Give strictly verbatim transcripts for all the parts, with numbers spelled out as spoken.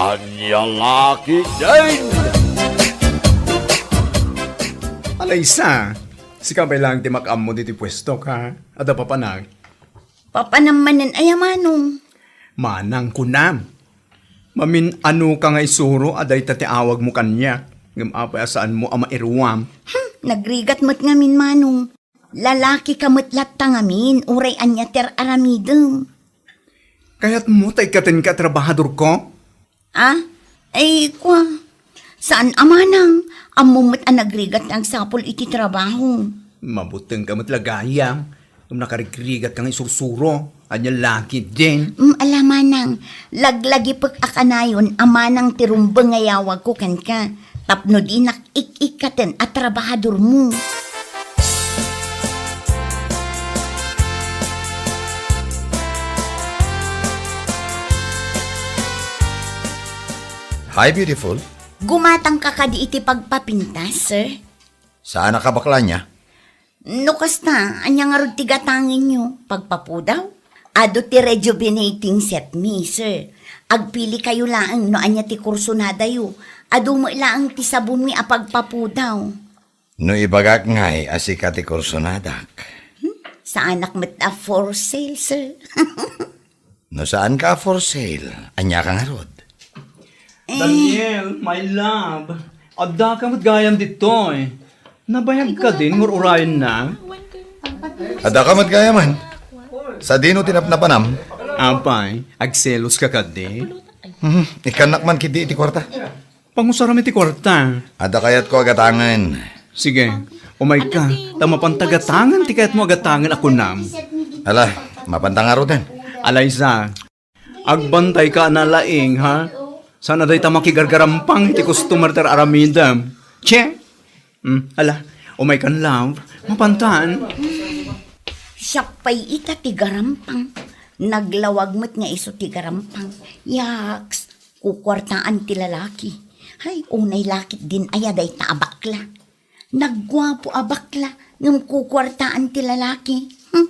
Ania la ketdin? Alaysa, sika pay laeng ti makaammo ditoy puestok, ha? Adda papanak? Papanam manen aya, Manong? Manang kunam. Mamin-anoka nga isuro a dayta ti awagmo kaniak, ngem apay a saanmo a mairuam? Hmm, nagrigat met ngamin, Manong. Lalakika met latta ngamin, uray ania ti ar-aramidem. Kayatmo ta ikkatenka a trabahadorko? Ah? Ay, kua. Saan a manang? Ammom met a nagrigat nga agsapul iti trabaho. Mabutengka met la gayam. Ngem nakarigrigatka nga isursuro. Ania la ketdin? Mm, ala manang. Laglagipek a kanayon a manang ti rumbeng nga yawagko kenka. Tapno dinak ik-ikkaten a trabahadormo. Hi, beautiful. Gumatangka kadi iti pagpapintas, sir? Saan a kabakla ania? No kasta, ania ngarud ti gatangenyo? Pagpapudaw? Adu ti rejuvenating set mi, sir. Agpilikayo laeng no ania ti kursonadayo. Adu met laeng ti sabonmi a pagpapudaw. No ibagak ngay a sika ti kursonadak. Hmm? Saanak met a for sale, sir. No saanka a for sale, aniaka ngarud? Eh. Daniel, my love, addaka met gayam ditoy. Nabayag ka din nga ur-urayenna? Addaka met gayamen. Sadino ti napnapanam? Apay, agselos ka kadi? Hmm, ikkannak man ketdi iti kuarta. Pangusaram iti kuarta. Adda kayatko a gatangen. Sige, umayka, ta mapanta gatangen ti kayatmo a gatangen a kunam. Ala, mapanta ngaruden. Alaysa, agbantayka a nalaing, ha? Saan a dayta makigargarampang iti customer ti ar-aramidem. Che! Hmm, ala, umaykan, love. Mapantan. Siak pay ita ti garampang. Naglawag met nga isu ti garampang. Yaks! Kukuartaan ti lalaki. Hay, unay la ketdin aya dayta a bakla. Nagguapo a bakla, ngem kukuartaan ti lalaki. Hmm.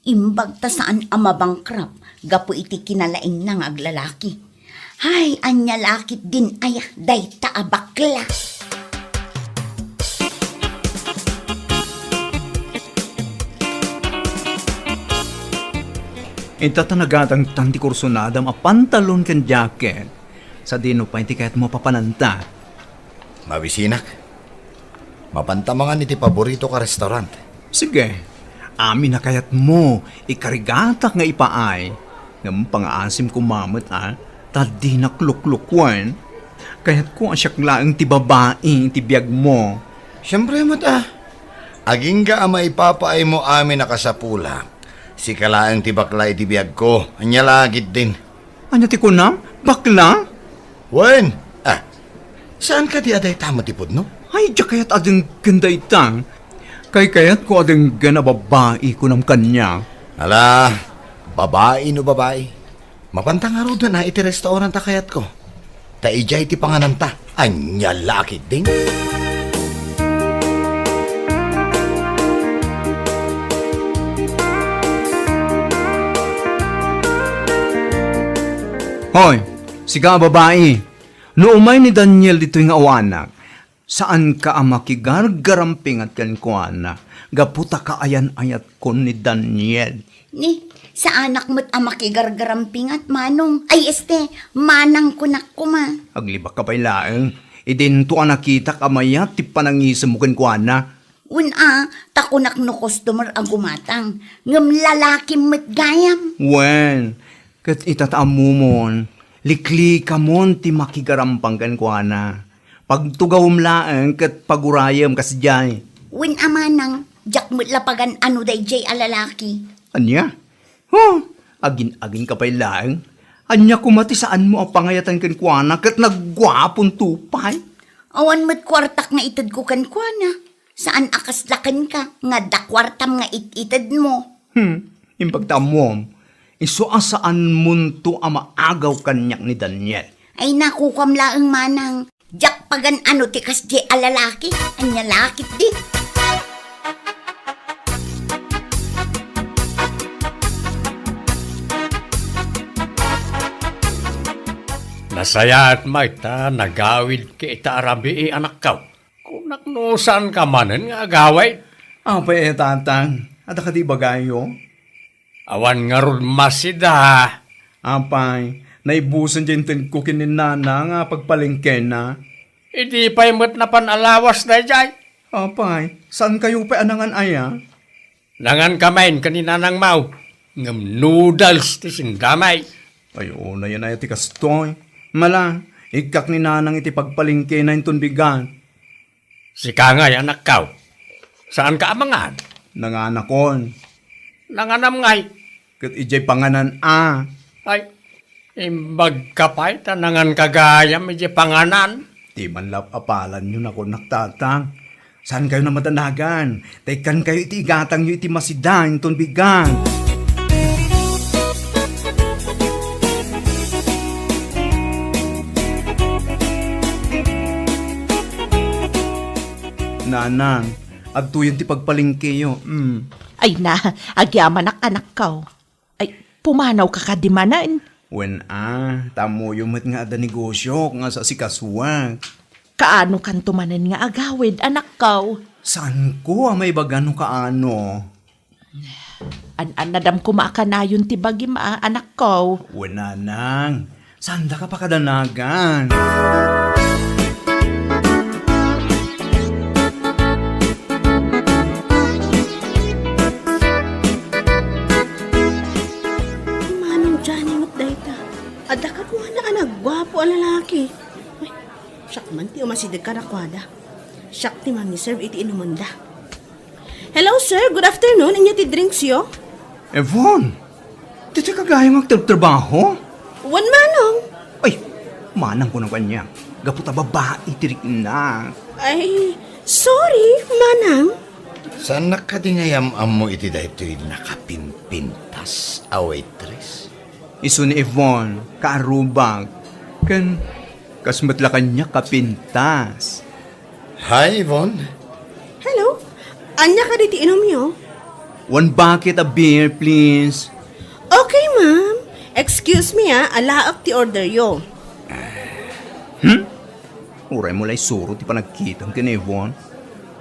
Imbag ta saan a mabangkrap gapu iti kinalaingna nga aglalaki. Hay, ania la ketdin aya dayta a bakla. Ita ta nagatangtan ti kursonadam a pantalon ken jacket. Sadino pay ti kayatmo a papananta? Mabisinak. Mapanta mangan iti paboritoka a restaurant. Sige. Amin a kayatmo, ikarigatak nga ipaay. Ngem pangaasim koma met, a, ta dinak luklukuen. Kayatko a siak laeng ti babai iti biagmo. Siempre met, a. Agingga a maipapaaymo amin a kasapulak. Sika laeng ti bakla iti biagko. Ania la ketdin? Ania ti kunam? Bakla? Wen, a, saan kadi a dayta met ti pudno? Ay, diak kayat a denggen dayta. Kaykayatko a denggen a babai, kunam kaniak. Ala, babai no babai. Mapanta ngaruden a iti restaurant a kayatko. Ta idiay ti pangananta. Ania la ketdin? Hoy, sika a babai, no umay ni Daniel ditoy nga awanak, saanka a makigargarampingat kenkuana gapu ta kaayan-ayatkon ni Daniel. Ni, saanak met a makigargarampingat, Manong. Ay, este, Manang kunak koma. Aglibakka pay laeng. Idinto a nakitak a mayat ti panangisemmo kenkuana. Wen a, ta kunak no customer a gumatang, ngem lalaki met gayam. Wen, ket ita ta ammomon, liklikamon ti makigarampang kenkuana. Pagtugawem laeng ket pagurayem kasdiay. Wen a manang, diak met la pagan-ano daydiay a lalaki. Ania? Huh! Agin-aginka pay laeng. Ania koma ti saanmo a pangayatan kenkuana ket nagguaponto pay? Awan met kuartak nga itedko kenkuana. Saan a kasla kenka nga adda kuartam nga it-itedmo. Hmm, imbag ta ammom, isu a saanmonto a maagaw kaniak ni Daniel. Ay, nakukuam laeng manang. Diak pagan-ano ti kasdiay a lalaki. Ania la ketdi? Nasayaat met ta nagawidka ita a rabii, anakko. Kunak no saanka manen nga agawid? Apay, Tatang, adda kadi ibagayo? Awan ngarud masida. Apay, naibusen diay intedko ken ni Nana nga pagpalengkena. Idi pay met napan a lawas daydiay. Apay, saankayo pay a nangan aya? Nanganka manen ken ni Nanang Mau, ngem noodles ti sendamay. Ay, unayen aya ti kastoy. Mala, ikkak ni Nanang iti pagpalengkena inton bigat. Sika ngay, anakko, saanka a mangan? Nanganakon. Nanganam ngay? Ket idiay panganan a. Ay, imbagka pay ta nanganka gayam idiay panganan. Ti manlap-apalanyo, nakunak, Tatang. Saankayo a madanagan, ta ikkankayo iti igatangyo iti masida inton bigat. Nanang, adtoyen ti pagpalengkeyo. Mm. Ay na, agyamanak, anakko. Ay, pumanawka kadi manen? Wen a, ta ammoyo met nga adda negosio nga saasikasuak. Kaanokanto manen nga agawid, anakko? Saanko a maibaga no kaano. An-annadam koma a kanayon ti bagim a, anakko. Wen, Nanang, saandaka pakadanagan. Manong Johnny met dayta. Adda kaduana a nagguapo a lalaki. Ay, siak man ti umasideg kadakuada. Siak ti mangiserve iti inumenda. Hello, sir. Good afternoon. Ania ti drinksyo? Yvonne, ditoyka gayo nga agtrabtrabaho? Wen, manong. Ay, manang kunak kaniak. Gapu ta babai ti rikna. Ay, sorry, manang. Saannak kadi nga yam-ammo iti daytoy nakapimpintas a waitress? Isu ni Yvonne, kaarrubak. Ken kas met la kaniak kapintas. Hi, Yvonne. Hello. Ania kadi ti inumyo? One bucket of beer, please. Okay, ma'am. Excuse me, ah. Alaek ti orderyo. Hmm? Uray mo la isuro ti panagkitam ken Yvonne.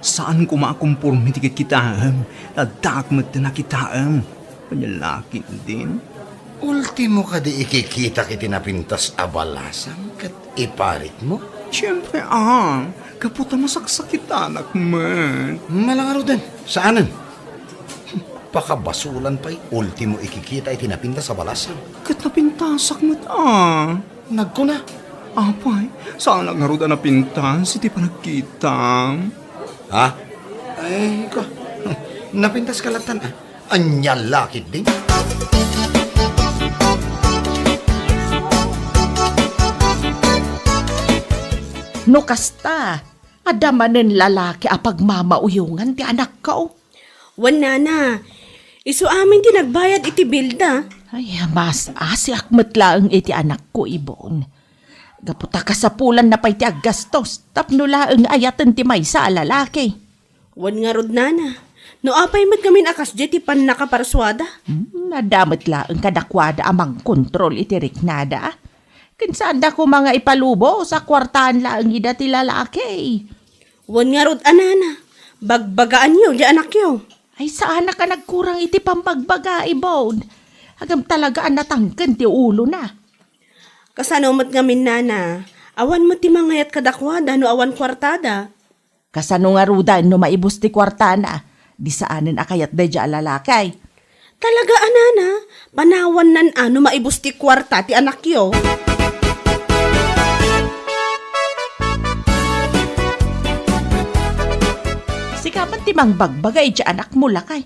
Saan koma a komporme ti kitkitaem. Addaak met ti nakitaem. Ania la ketdin? Ultimo kadi ikikitak iti napintas a balasang ket iparikmo? Siempre, ah, gapu ta masaksakitanak met. Malangaruden, saanen. Pakabasolan pay, ultimo ikikita iti napintas a balasang. Ket napintasak met, ah. Nagkuna. Apay, saanak ngarud a napintas iti panagkitam. Ha? Ay, ko. Napintaska lattan, ah. Ania la ketdin? No kasta, adda manen lalaki a pagmamauyongan ti anakko? Wen, nana, isu amin ti nagbayad iti bilda. Ay, mas-asiak met laeng iti anakko, Ibon. Gapu ta kasapulanna pay ti aggastos tapno laeng ayaten ti maysa a lalaki. Wen ngarud, nana, no apay met ngamin a kasdiay ti pannakaparsuada? Hmm, adda met laeng kadakuada a mangkontrol iti riknada. Ken saanda koma nga ipalubos a kuartaan laeng ida ti lalaki. Wen ngarud a, nana, bagbagaanyo diay anakyo. Ay, saanak a nagkurang iti pambagbaga, Ibon. Ngem talaga a natangken ti ulona. Kasano met ngamin, nana? Awan met ti mangayat kadakuada no awan kuartada. Kasano ngaruden no maibus ti kuartana? Di saanen a kayat daydiay a lalaki. Talaga a, nana, panawannan a no maibus ti kuarta ti anakyo. Sika man ti mangbagbaga iti anakmo, lakay.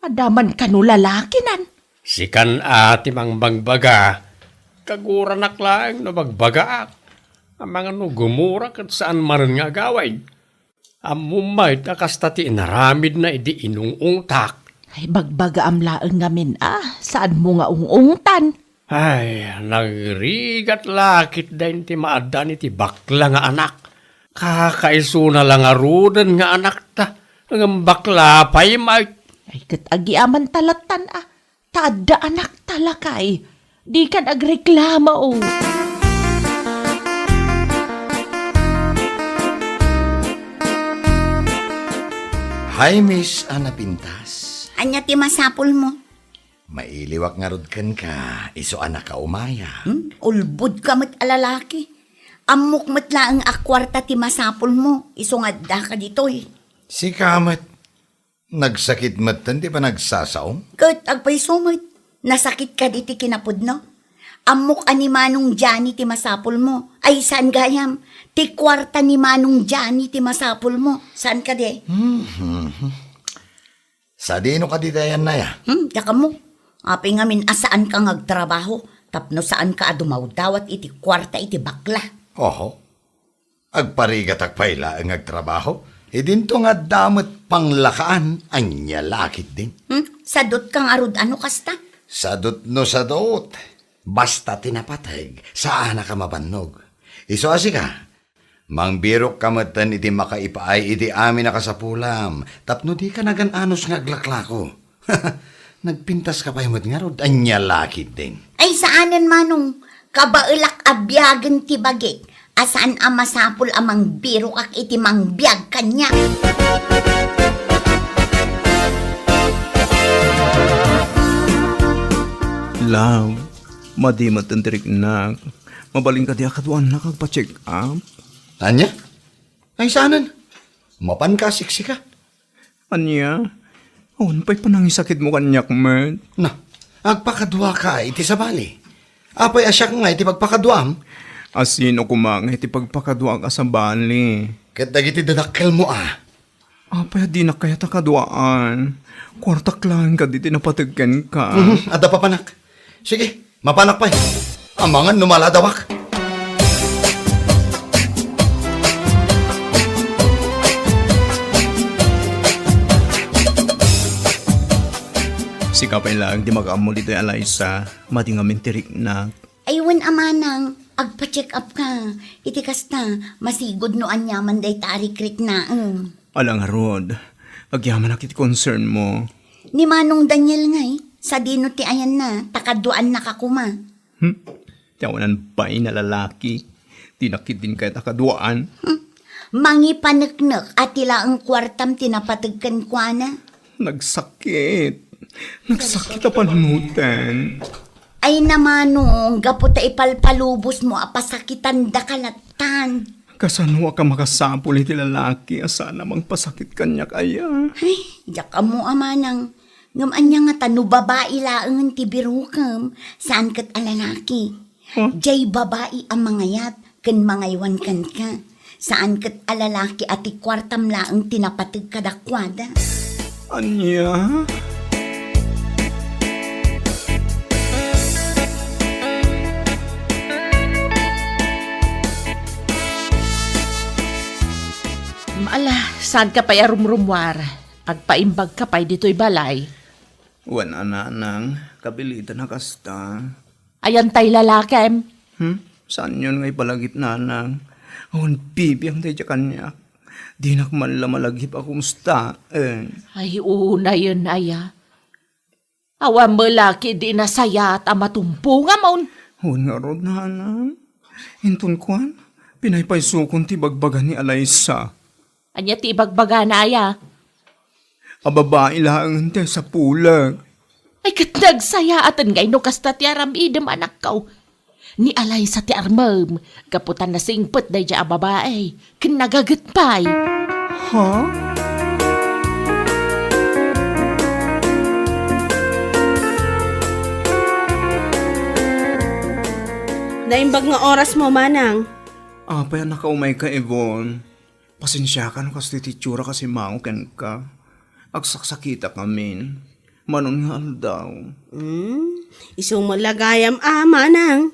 Adda man kano lalakinan. Sikan a ti mangbagbaga, kaguranak laeng no bagbagaak. Amangan no gumura ket saan manen nga agawid. Ammom met a kasta ti inaramidna idi inung-ungtak. Ay, bagbagaam laeng ngamin a, saanmo nga ung-ungtan. Ay, nagrigat la ketdin ti maaddaan iti bakla nga anak. Kakaisuna la ngaruden nga anakta, ngem bakla pay met. Ay, ket agyamankon ta lattan a, ta adda anakta, lakay. Dikan agreklamo. Hi, Miss Ana Pintas. Ania ti masapulmo? Mailiwak ngarud kenka, isu a nakaumaya. Hmm? Ulbodka met a lalaki. Ammok met laeng a kuarta ti masapulmo, isu nga addaka ditoy. Sika met, nagsakit metten ti panagsasaom? Ket agpayso met, nasakit kadi ti kinapudno? Ammok a ni Manong Johnny ti masapulmo. Ay, saan gayam? Ti kuarta ni Manong Johnny ti masapulmo. Saan kadi? Hmm, hmm, hmm. Sadino kadi ti ayanna, ya? Hmm, diak ammo. Apay ngamin a saanka nga agtrabaho tapno saanka a dumawdawat iti kuarta iti bakla? Oho. Agparigatak pay laeng nga agtrabaho. Idinto nga adda met panglakaan, ania la ketdin? Hmm, sadutka ngarud a no kasta? Sadut no sadut. Basta ti napateg, saanaka mabannog. Isu a sika, mangbirokka metten iti makaipaay iti amin a kasapulam, tapno dika nagan-anos nga aglaklako. Nagpintaska pay met ngarud, ania la ketdin? Ay, saanen, Manong. Kabaelak a biagen ti bagik a saan a masapul a mangbirokak iti mangbiag kaniak. Love, madi met ti riknak. Mabalin kadi a kaduaannak agpa-check up? Ania? Ay, saanen. Mapanka a siksika. Ania? Awan pay panangisakitmo kaniak met. Na, agpakaduaka iti sabali. Apay a siak nga iti pagpakaduam? A sino koma nga iti pagpakaduak a sabali? Ket dagiti dadakkelmo a. Apay a dinak kayat a kaduaan? Kuartak laeng kadi ti napateg kenka. Mhm, adda papanak. Sige, mapanak pay. Amangan no maladawak. Sika pay laeng ti makaammo ditoy, Alaysa. Madi ngamin ti riknak. Ay, wen a manang, agpa-check up ka. Iti kasta, masigud no aniaman dayta a rikriknaem. Ala ngarud, agyamanak iti concern mo. Ni Manong Daniel ngay, sadino ti ayanna, ta kaduaannaka koma? Hmm? Ti awanan bain a lalaki, dinak ketdin kayat a kaduaan. Hmm? Mangipaneknek a ti laeng kuartam ti napateg kenkuana. Nagsakit. Nagsakit a panunoten. Ay na, Manong, gapu ta ipalpalubosmo a pasakitandaka lattan. Kasanoak a makasapul iti lalaki a saan a mangpasakit kaniak aya? Ay, diak ammo a manang. Ngem ania ngata no babai laengen ti birokem, saan ket a lalaki? Huh? Diay babai a mangayat ken mangaywan kenka. Saan ket a lalaki a ti kuartam laeng ti napateg kadakuada. Ania? Ala, saanka pay a rumrumuar? Agpaimbagka pay ditoy balay. Wen a, nanang, kabilitan a kasta. Ayan tay lalakem? Hmm? Saanyon nga ipalagip, nanang? Awan bibiang daydiay kaniak. Dinak man la malagip a kumustaen. Ay, unayen aya. Awan met la ketdi nasayaat a matumpongamon. Wen ngarud, nanang. Inton kuan, pinaypaysokon ti ibagbaga ni Alaysa. Ania ti ibagbagana aya? A babai laeng ti sapulek. Ay, ket nagsayaaten ngay no kasta ti aramidem, anakko. Ni Alaysa ti armem, gapu ta nasingpet daydiay a babai, ken nagaget pay. Ha? Naimbag nga orasmo, manang. Apay a nakaumayka, Yvonne? Pasensiaka no kastoy ti itsuraka a simmango kenka. Agsaksakitak ngamin. Manon nga aldaw. Hmm? Isu met la gayam a, manang.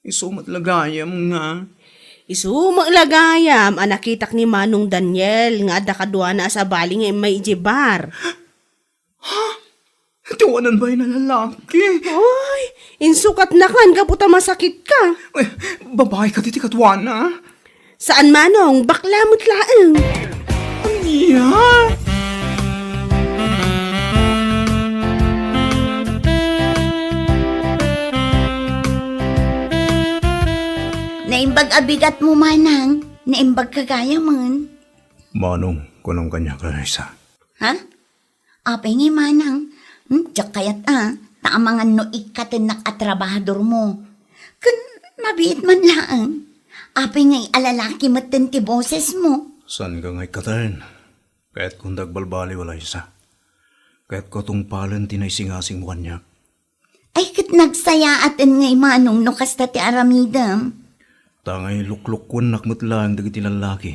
Isu met la gayam nga. Isu met la gayam a nakitak ni Manong Daniel nga adda kaduana a sabali nga immay idiay bar. Ha? Ti awanan bain a lalaki? Ay, insukatnakan gapu ta masakitka. Eh, babai kadi ti kaduana? Saan, manong, bakla met laeng. Ania? Naimbag a bigatmo, manang. Naimbag ka gayamen. Manong, kunam kaniak, Clarissa. Ha? Apay ngay manang? Hmm, diak kayat a, ta amangan no ikkatennak a trabahadormo. Ken mabiit man laeng. Apay ngay a lalaki metten ti bosesmo? Saan ka nga ikkaten? Kayatko nga agbalbaliw, Alaysa. Kayatko a tungpalen ti naisingasingmo kaniak. Ay, ket nagsayaaten ngay manong no kasta ti aramidem. Ta ngay luklukkuennak met laeng dagiti lallaki.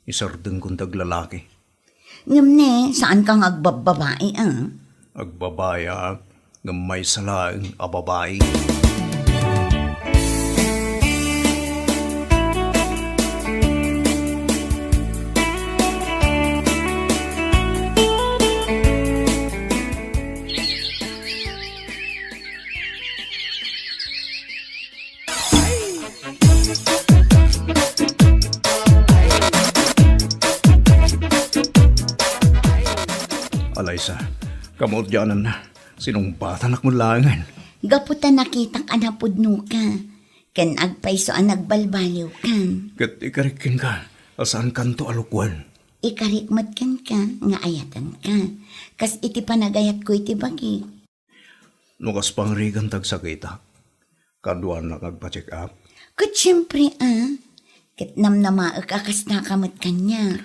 Isardengko nga aglalaki. Ngem ne, saanka nga agbabbabai, a? Agbabaiak, ngem maysa laeng a babai. Alaysa, kamaudiananna, sinungbatanak met laengen. Gapu ta nakitak a napudnoka, ken agpayso a nagbalbaliwkan. Ket ikarik kenka a saankanto a lukuen. Ikarik met kenka nga ayatenka, kas iti panagayatko iti bagi. No kas pangrigan ta agsakitak, kaduanak agpa-check up? Ket siempre, a. Ket namnamaek a kasta ka met kaniak.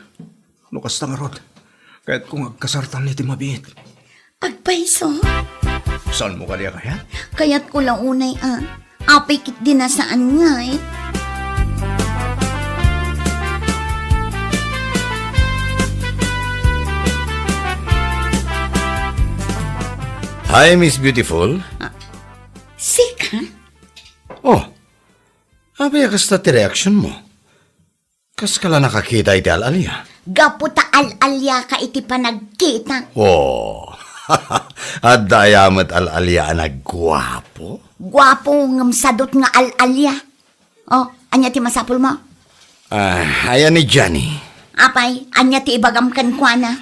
No kasta ngarud, kayatko nga agkasartan iti mabiit. Agpayso? Saanmo kadi a kayat? Kayatko la unay, a. Apay ket di na saan ngay. Hi, Miss Beautiful. Ah, sika? Oh, apay a kasta ti reaksionmo? Kaska la nakakita iti al-alia? Gapu ta al-aliaka iti panagkita. Oh, adda aya met al-alia a nagguapo? Guapo ngem sadut nga al-alia. Oh, ania ti masapulmo? Ah, aya ni Johnny. Apay, ania ti ibagam kenkuana?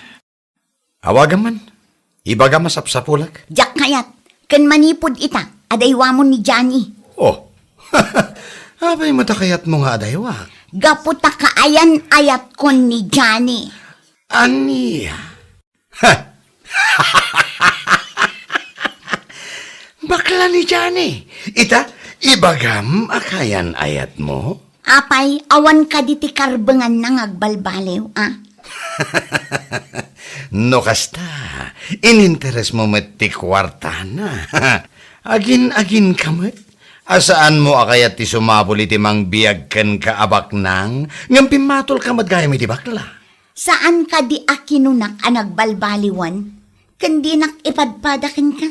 Awagam man. Ibagam a sapsapulak. Diak kayat. Ken manipud ita, adaywamon ni Johnny. Oh. Apay met a kayatmo nga adaywak? Gapu ta kaayan-ayatkon ni Johnny. Ania? Ha? Bakla ni Johnny. Ita, ibagam a kaayan-ayatmo? Apay, awan kadi ti karbenganna nga agbalbaliw, a? No kasta, ininteresmo met ti kuartana. Agin-aginka met. A saanmo a kayat ti sumapul iti mangbiag kenka a baknang, ngem pimmatolka met gayam iti bakla. Saan kadi a kinunak a nagbalbaliwan? Ken dinak ipadpada kenka.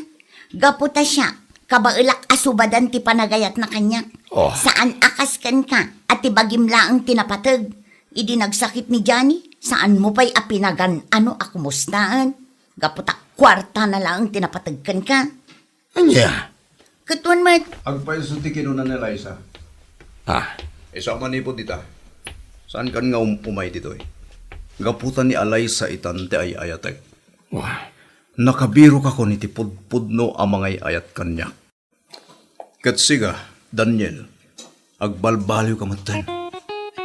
Gapu ta siak, kabaelak a subadan ti panagayatna kaniak. Oh. Saan a kas kenka, a ti bagim laeng ti napateg. Idi nagsakit ni Johnny, saanmo pay a pinagan-ano a kumustaen. Gapu ta kuartana laeng ti napateg kenka. Ania? Ket wen met. Agpayso ti kinuna ni Alaysa. Ah. Isu a manipud ita, saankan nga um-, umay ditoy. Gapu ta ni Alaysa itan ti ay-ayatek. Wah. Nakabirokakon iti pudpudno a mangay-ayat kaniak. Ket sika, Daniel, agbalbaliwka metten.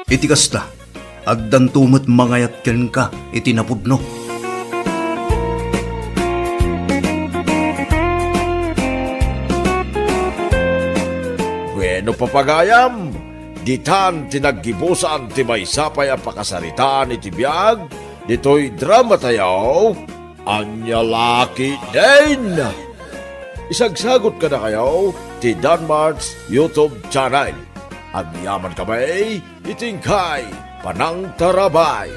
Iti kasta, addanto met mangayat kenka iti napudno. Bueno, papagayam, ditan ti naggibusan ti maysa pay a pakasaritaan iti biag ditoy dramatayo. Ania la ketdin? Isagsagot kadakayo ti Danmart's YouTube channel. Agyaman kami iti inkay panangtarabay.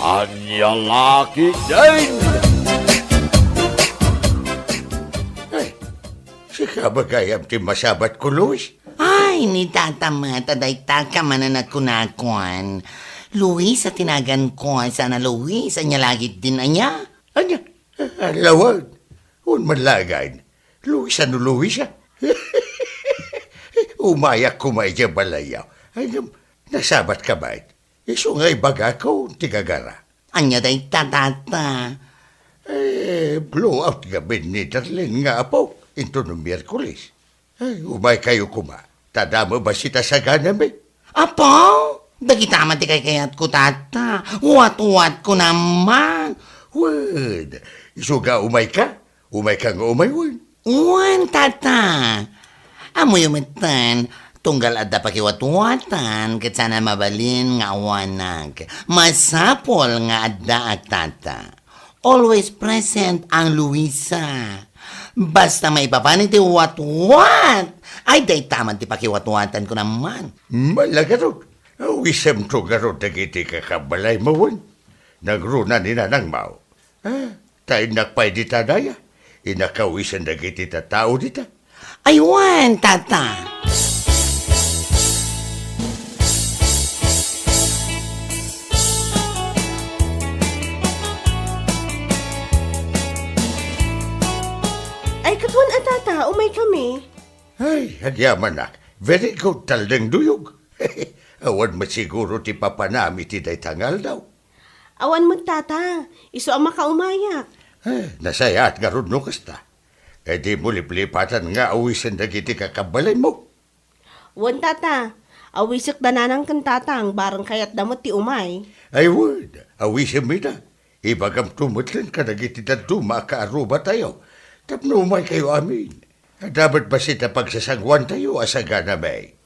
Ania la ketdin? Ay, sika ba gayam ti masabatko, Luis? Ay, ni Tata met, a dayta ka manen a kunakuan. Luisa ti naganko, saan a Luis, ania la ketdin ania? Ania? Ah, lawen. Wen man laengen. Luisa no Luisa. Umayak koma idiay balayyo. Ay, ngem, nasabatka met. Isu nga ibagakon ti gagara. Ania dayta, Tata? Eh, blow out ngamin ni Darlene nga apo, inton Miyerkules. Ay, umaykayo koma, ta adda met bassit a saganami. Apo? Dagita man ti kaykayatko, tata. Watwatko naman. Wen, isu nga umayka? Umayka nga umay, wen? Wen, tata. Ammoyo metten, tunggal adda pakiwatwatan, ket saan a mabalin nga awanak. Masapul nga addaak, tata. Always present ang Luisa. Basta maipapan iti watwat, ay dayta man ti pakiwatwatanko naman. Malagarod. Awisemto ngarud dagiti kakabalaymo, wen? Nangruna ni nanangmo. Ah, ta innak pay dita daya. Innak awisen dagiti tattao dita. Ay wen, tata. Ay, ket wen a, tata, umaykami. Ay, agyamanak. Very good, taldeng duyog. Awan met siguro ti papanam iti dayta nga aldaw. Awan met, tata. Isu a makaumayak. Eh, nasayaat ngarud no kasta. Eh, dimo liplipatan nga awisen dagiti kakabalaymo. Wen, tata. Awisek da nanang ken tatang, bareng kayatda met ti umay. Ay, wen, awisem ida. Ibagamto met ken kadagiti dadduma a kaarrubatayo tapno umaykayo amin. Adda met bassit a pagsasangoantayo a saganami.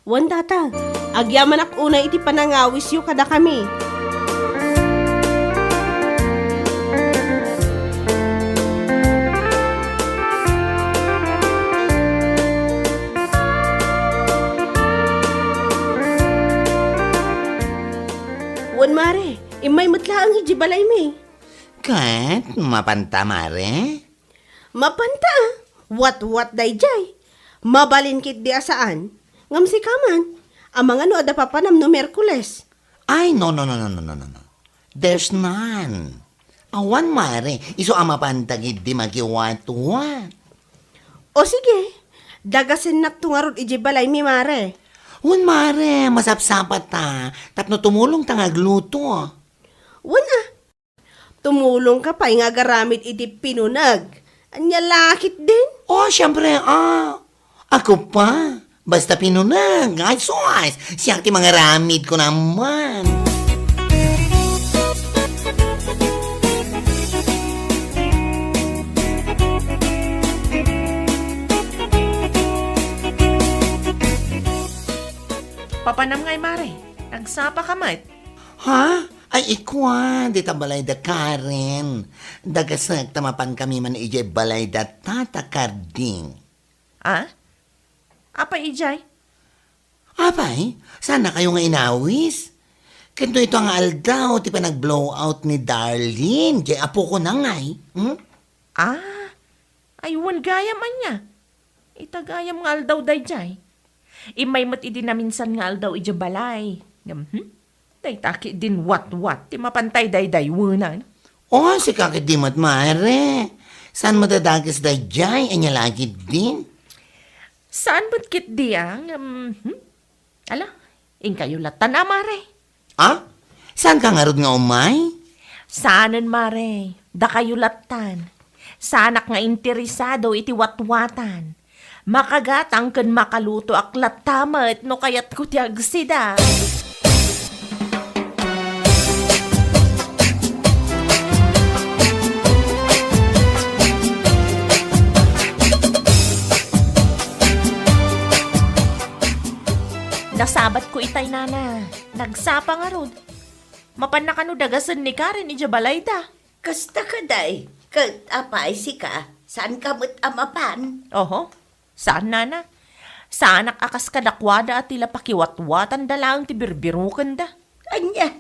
Wen, tata, agyamanak unay iti panangawisyo kadakami. Wen, mare, immay met laeng idiay balaymi. Ket mapanta, mare? Mapanta, a. Watwat daydiay. Mabalin ketdi a saan. Ngem sika man, amangan no adda papanam no Miyerkules. Ay, no, no, no. There's none. Awan, mare. Isu a mapanta ketdi makiwatwat. O sige, dagasennakto ngarud idiay balaymi, mare. Wen, mare, masapsapata. Tapno tumulongta nga agluto. Wen, a. Tumulongka pay nga agaramid iti pinuneg. Ania la ketdin? Oh, siempre, a. Ako pa. Basta pinuneg, ay sus, siak ti mangaramidko naman. Papanam ngay, mare? Nagsapaka met? Ha? Ay, ikua, dita balayda Karen. Dagasek ta mapankami man idiay balayda Tata Karding. A? Apay idiay? Apay, saannakayo nga inawis? Ket no ita nga aldaw ti panag-blow out ni Darlene, diay apokona ngay, hmm? A? Ay, wen gayam ania. Ita gayam nga aldaw daydiay. Immay met idi naminsan nga aldaw idiay balay. Ngem, hmm? Dayta ketdin watwat ti mapantay daydaywenan. Oh, sika ketdi met, mare. Saan met a dakes daydiay? Ania la ketdin? Saan met ketdi, a, ngem, hmm? Ala, inkayo lattan a, mare. A? Saanka ngarud nga umay? Saanen, mare. Dakayo lattan. Saanak nga interesado iti watwatan. Makagatang ken makalutoak latta met no kayatko ti agsida. Nasabatko itay, nana. Nagsapa ngarud. Mapanna kano dagasen ni Karen idiay balayda? Kasta kadi, ket apay sika, saanka met a mapan? Oho. Saan, nana. Saanak a kas kadakuada a ti la pakiwatwatanda laeng ti birbirokenda. Ania?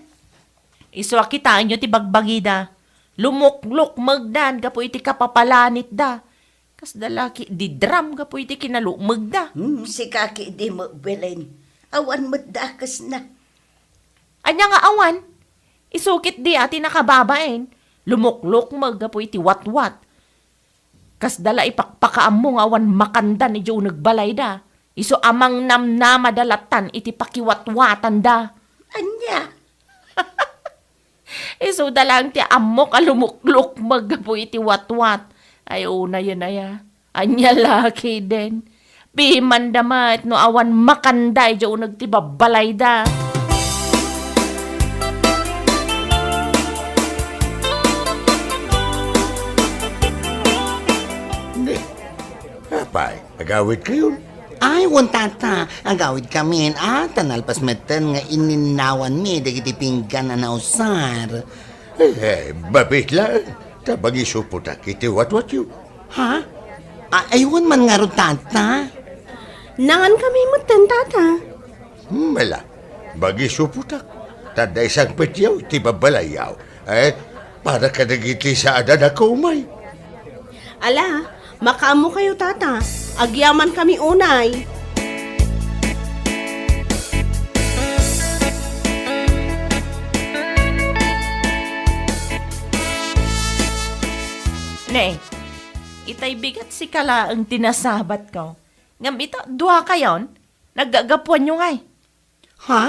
Isu a kitaenyo ti bagbagida. Lumuklukmegdan gapu iti kapapalanitda. Kasda la ketdi drum gapu iti kinalukmegda. Hmm, sika ketdi met, Belen. Awan met dakesna. Ania nga awan? Isu ketdi a ti nakababain. Lumuklukmeg gapu iti watwat. Kasda la ipakpakaammo nga awan makandan idiay uneg balayda. Isu a mangnamnamada lattan iti pakiwatwatanda. Ania? Isuda laeng ti ammok a lumuklukmeg gapu iti watwat. Ay, unayen aya. Ania la ketdin? Pimanda met no awan makanda idiay uneg ti babbalayda. Apay, agawidkayon? Ay, wen, tata, agawidkamin, a, ta nalpas metten nga inninnawanmi dagiti pinggan a nausar. Eh, babit laeng, ta mangisupotak iti watwatyo. Ha? A-, ay, wen man ngarud, tata. Nangankami metten, tata. Hmm, ala, mangisupotak. Ta adda isangpetyo iti babbalayyo. Eh, para kadagiti saan a nakaumay. Ala, makaammokayo, tata. Agyamankami unay. Ne, itay bigat sika laeng ti nasabatko. Ngem ita, duakayon, naggagapuanyo ngay. Ha?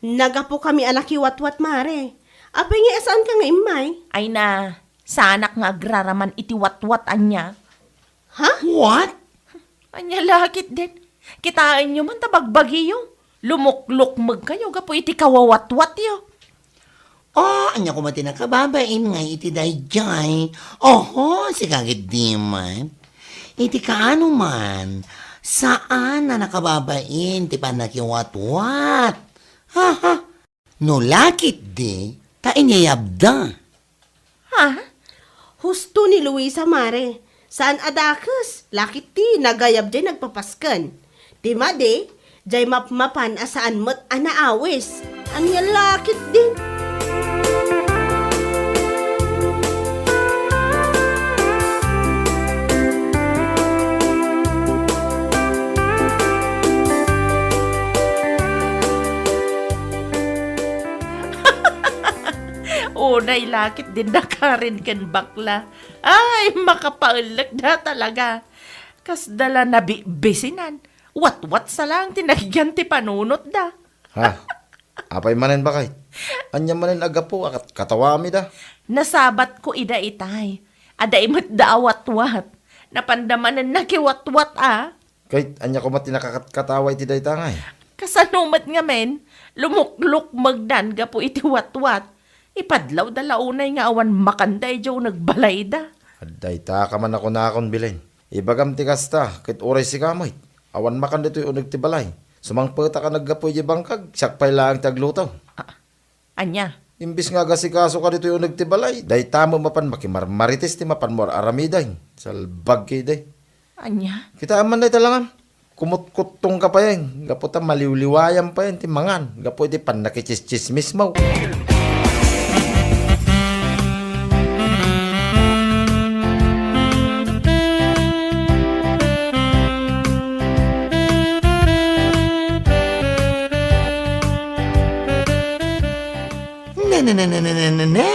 Nagapokami a nakiwatwat, mare. Apay nga saanka nga immay? Ay na, saanak nga agraraman iti watwat ania. Ha? What? Ania la ketdin? Kitaenyo man ta bagbagiyo. Lumuklukmegkayo gapu iti kawawatwatyo. Oh, ania koma ti nakababain nga iti daydiay? Oho, sika ketdi man. Iti kaano man, saan a nakababain ti pannakiwatwat. Ha, ha. No la ketdi, ta inyayabda. Ha? Husto ni Luisa, mare. Saan a dakes, la ketdi nagayab diay nagpapasken. Ti madi, diay mapmapan a saan met a naawis. Ania la ketdin? Unay la ketdin nakarin ken bakla. Ay, makapaellekda talaga. Kasda la nabibisinan. Watwat sa laeng ti nagyan ti panunotda. Ha? Apay manen, baket? Ania manen a gapu a kat-, katawamida? Nasabatko ida itay. Adda imetda a watwat. Napanda manen nakiwatwat a. Ket ania koma ti nakakatkatawa iti dayta ngay? Kasano met ngamin, lumuklukmegdan gapu iti watwat. Ipadlawda la unay nga awan makanda idiay uneg balayda. Adda ita ka man a kunakon, Belen. Ibagam ti kasta, ket uray sika met, awan makan ditoy uneg ti balay. Sumangpetak a naggapu idiay bangkag, siak pay laeng ti agluto. Ah, ania? Imbes nga agasikasoka ditoy uneg ti balay, dayta met mapan makimarmarites ti mapanmo ar-aramiden. Salbag ketdi. Ania? Kitaem man dayta langam. Kumutkuttongka payen, gapu ta maliwliwayam payen ti mangan, gapu iti pannakitsistsismismo. Ne, ne, ne, ne, ne, ne, ne, ne.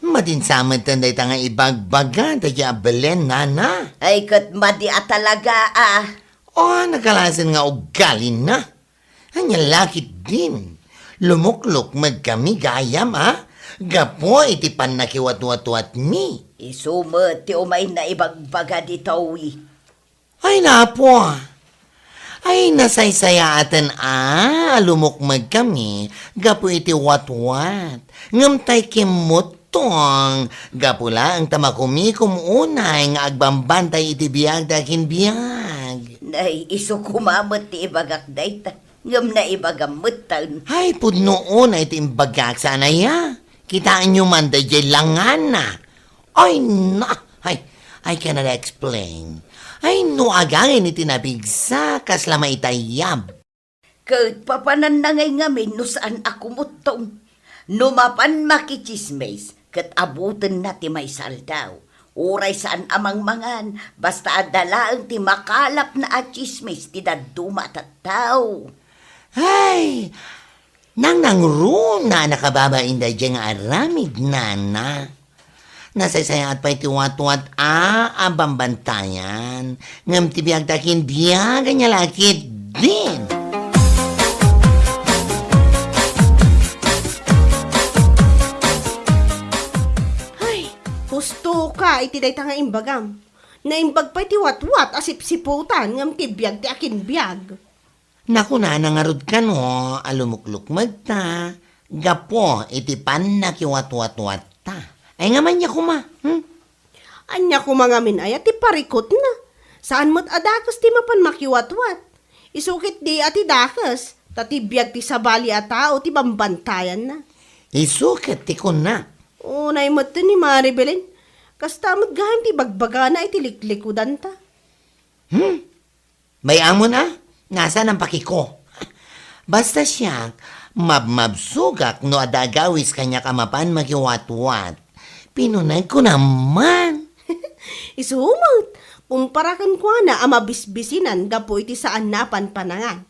Madin sa metten dayta nga ibagbaga daydiay a Belen, nana. Ay, ket madi a talaga, a. O, nakalasen nga ugalina. Ania la ketdin. Lumuklukmegkami gayam, a, gapu iti pannakiwatwatwatmi. Isu met ti umay naibagbaga ditoy. Ay, napo. Ay, nasaysayaaten a, a lumukmegkami gapu iti watwat. Ngem tay kimmuttong, gapu laeng ta makumikom unay nga agbambantay iti biag ti akinbiag. Nay, isu koma met ti ibagak dayta, ngem naibagam metten. Ay, pudno unay ti imbagak, saan aya? Kitaenyo man daydiay langana. Ay, na! Ay, I cannot explain. Ay, no agangin iti napigsa, kasla maitayab. Ket papananna ngay ngamin no saan a kumuttong. No mapan makitsismis, ket abutenna ti maysa aldaw. Uray saan a mangmangan, basta adda laeng ti makalapna a tsismis ti dadduma a tattao. Ay, nangnangruna a nakababain daydiay nga aramid, nana. Nasaysayaat pay ti watwat a, a bambantayan. Ngem ti biag ti akinbiag, ania la ketdin. Ay, husto ka iti dayta nga imbagam. Naimbag pay ti watwat a sipsiputan ngem ti biag ti akinbiag. Nakunana ngarud kano a lumuklukmegta gapu iti pannakiwatwatwatta. Ay, ngem ania koma, hmm? Ania koma ngamin aya ti parikutna? Saan met a dakes ti mapan makiwatwat. Isu ketdi a ti dakes, ta ti biag ti sabali a tao ti bambantayanna. Isu ket ti kunna. Unay met ni Mari Belen. Kasta met gayam ti bagbagana iti liklikudanta. Hmm? May-amon a? Nasaan ang paki ko? Basta siak, mabmabsogak no adda agawis kaniak a mapan makiwatwat. Pinunegko naman. Isu met, kumpara kenkuana a mabisbisinan gapu iti saanna a panpanangan.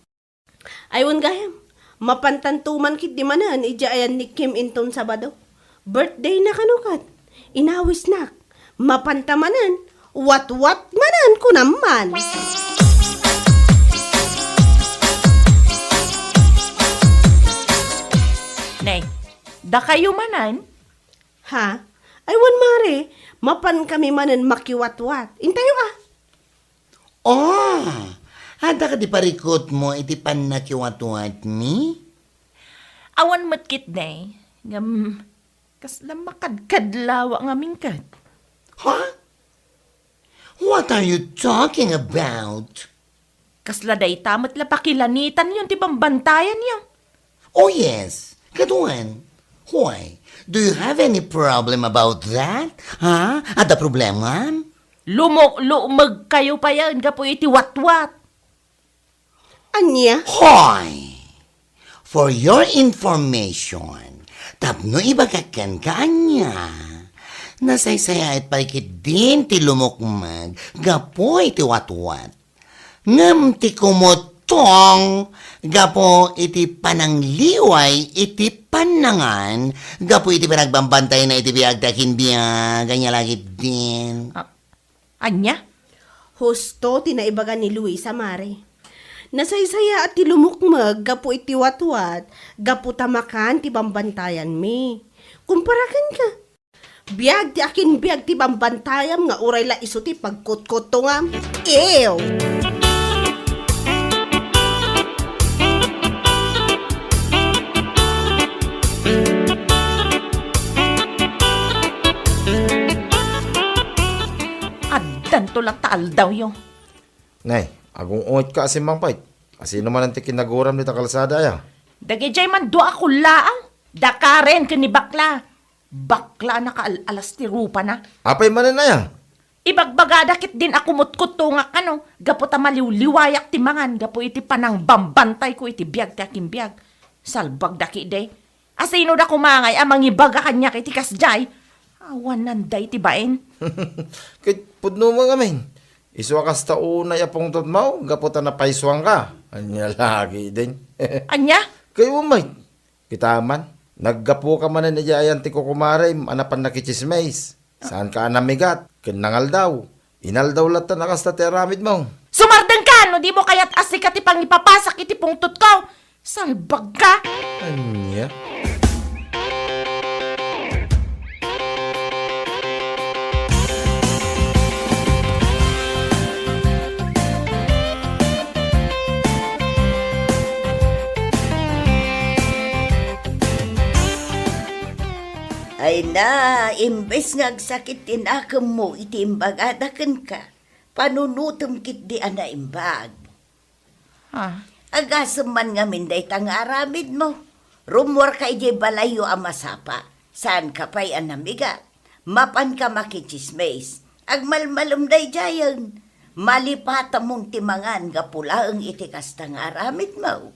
Ay, wen gayam, mapantanto man ketdi manen idiay ayan ni Kim inton Sabado. Birthday na kano ket, inawisnak. Mapanta manen, watwat manen, kunam man. Nay, dakayo manen? Ha? Ay, wen, Mare, mapan kami manen makiwatwat. Intayo, ah. Oh, adda kadi parikutmo iti pannakiwatwatmi? Awan met ketdi, ngem kasla makadkadlawa ngamin ket. Ha? What are you talking about? Kasla dayta met la pakilanitanyon ti bambantayanyo. Oh, yes. Kaduan. Why? Do you have any problem about that? Ha? Adda problemam? Lumuklummegkayo payen gapu iti watwat. Ania? Hoy! For your information, tapno ibagak kenka ania, nasaysayaat pay ketdin ti lumukmeg gapu iti watwat. Ngem ti kumutong gapu iti panangliway iti pannangan, gapu iti panagbambantayan iti biag ti akinbiag, ania la ketdin. Ah, ania? Husto ti naibaga ni Luisa, Mare. Nasaysayaat ti lumukmeg gapu iti watwat, gapu ta makan ti bambantayanmi. Kumpara kenka. Biag ti akinbiag ti bambantayam nga uray la isu ti pagkutkutongam. Ew! Addanto latta aldawyo. Nay, agung-ungetka a simmangpet. Asino manen ti kinaguram dita kalsada aya? Dagidiay man dua a kullaang. Da Karen ken ni Bakla. Bakla a nakaal-alas ti rupana. Apay manen aya? Ibagbagada ketdin a kumutkuttongak kano, gapu ta maliwliwayak ti mangan gapu iti panangbambantayko iti biag ti akinbiag. Salbagda ketdi. Asino da koma ngay a mangibaga kaniak iti kasdiay? Awanan dayta bain. Ket pudno met ngamin. Isu a kasta unay a pungtotmo, gapu ta napaysuanka. Ania la ketdin? Ania? Kayatmo met. Kita man, naggapuka manen idiay ayan ti kukumarem a napan nakitsismis. Saanka a namigat ken nangaldaw. Inaldaw latta a kasta ti aramidmo. Sumardengka no dimo kayat a sika ti pangipapasak iti pungtotko. Salbagka! Ania? Ay na, imbes nga agsakit ti nakemmo iti imbagada kenka, panunotem ketdi a naimbag. Ah. Agasem man ngamin dayta nga aramidmo. Rummuarka idiay balayyo a masapa. Saanka pay a namigat. Mapanka makitsismis. Agmalmalem daydiayen. Malipatamon ti mangan gapu laeng iti kasta nga aramidmo.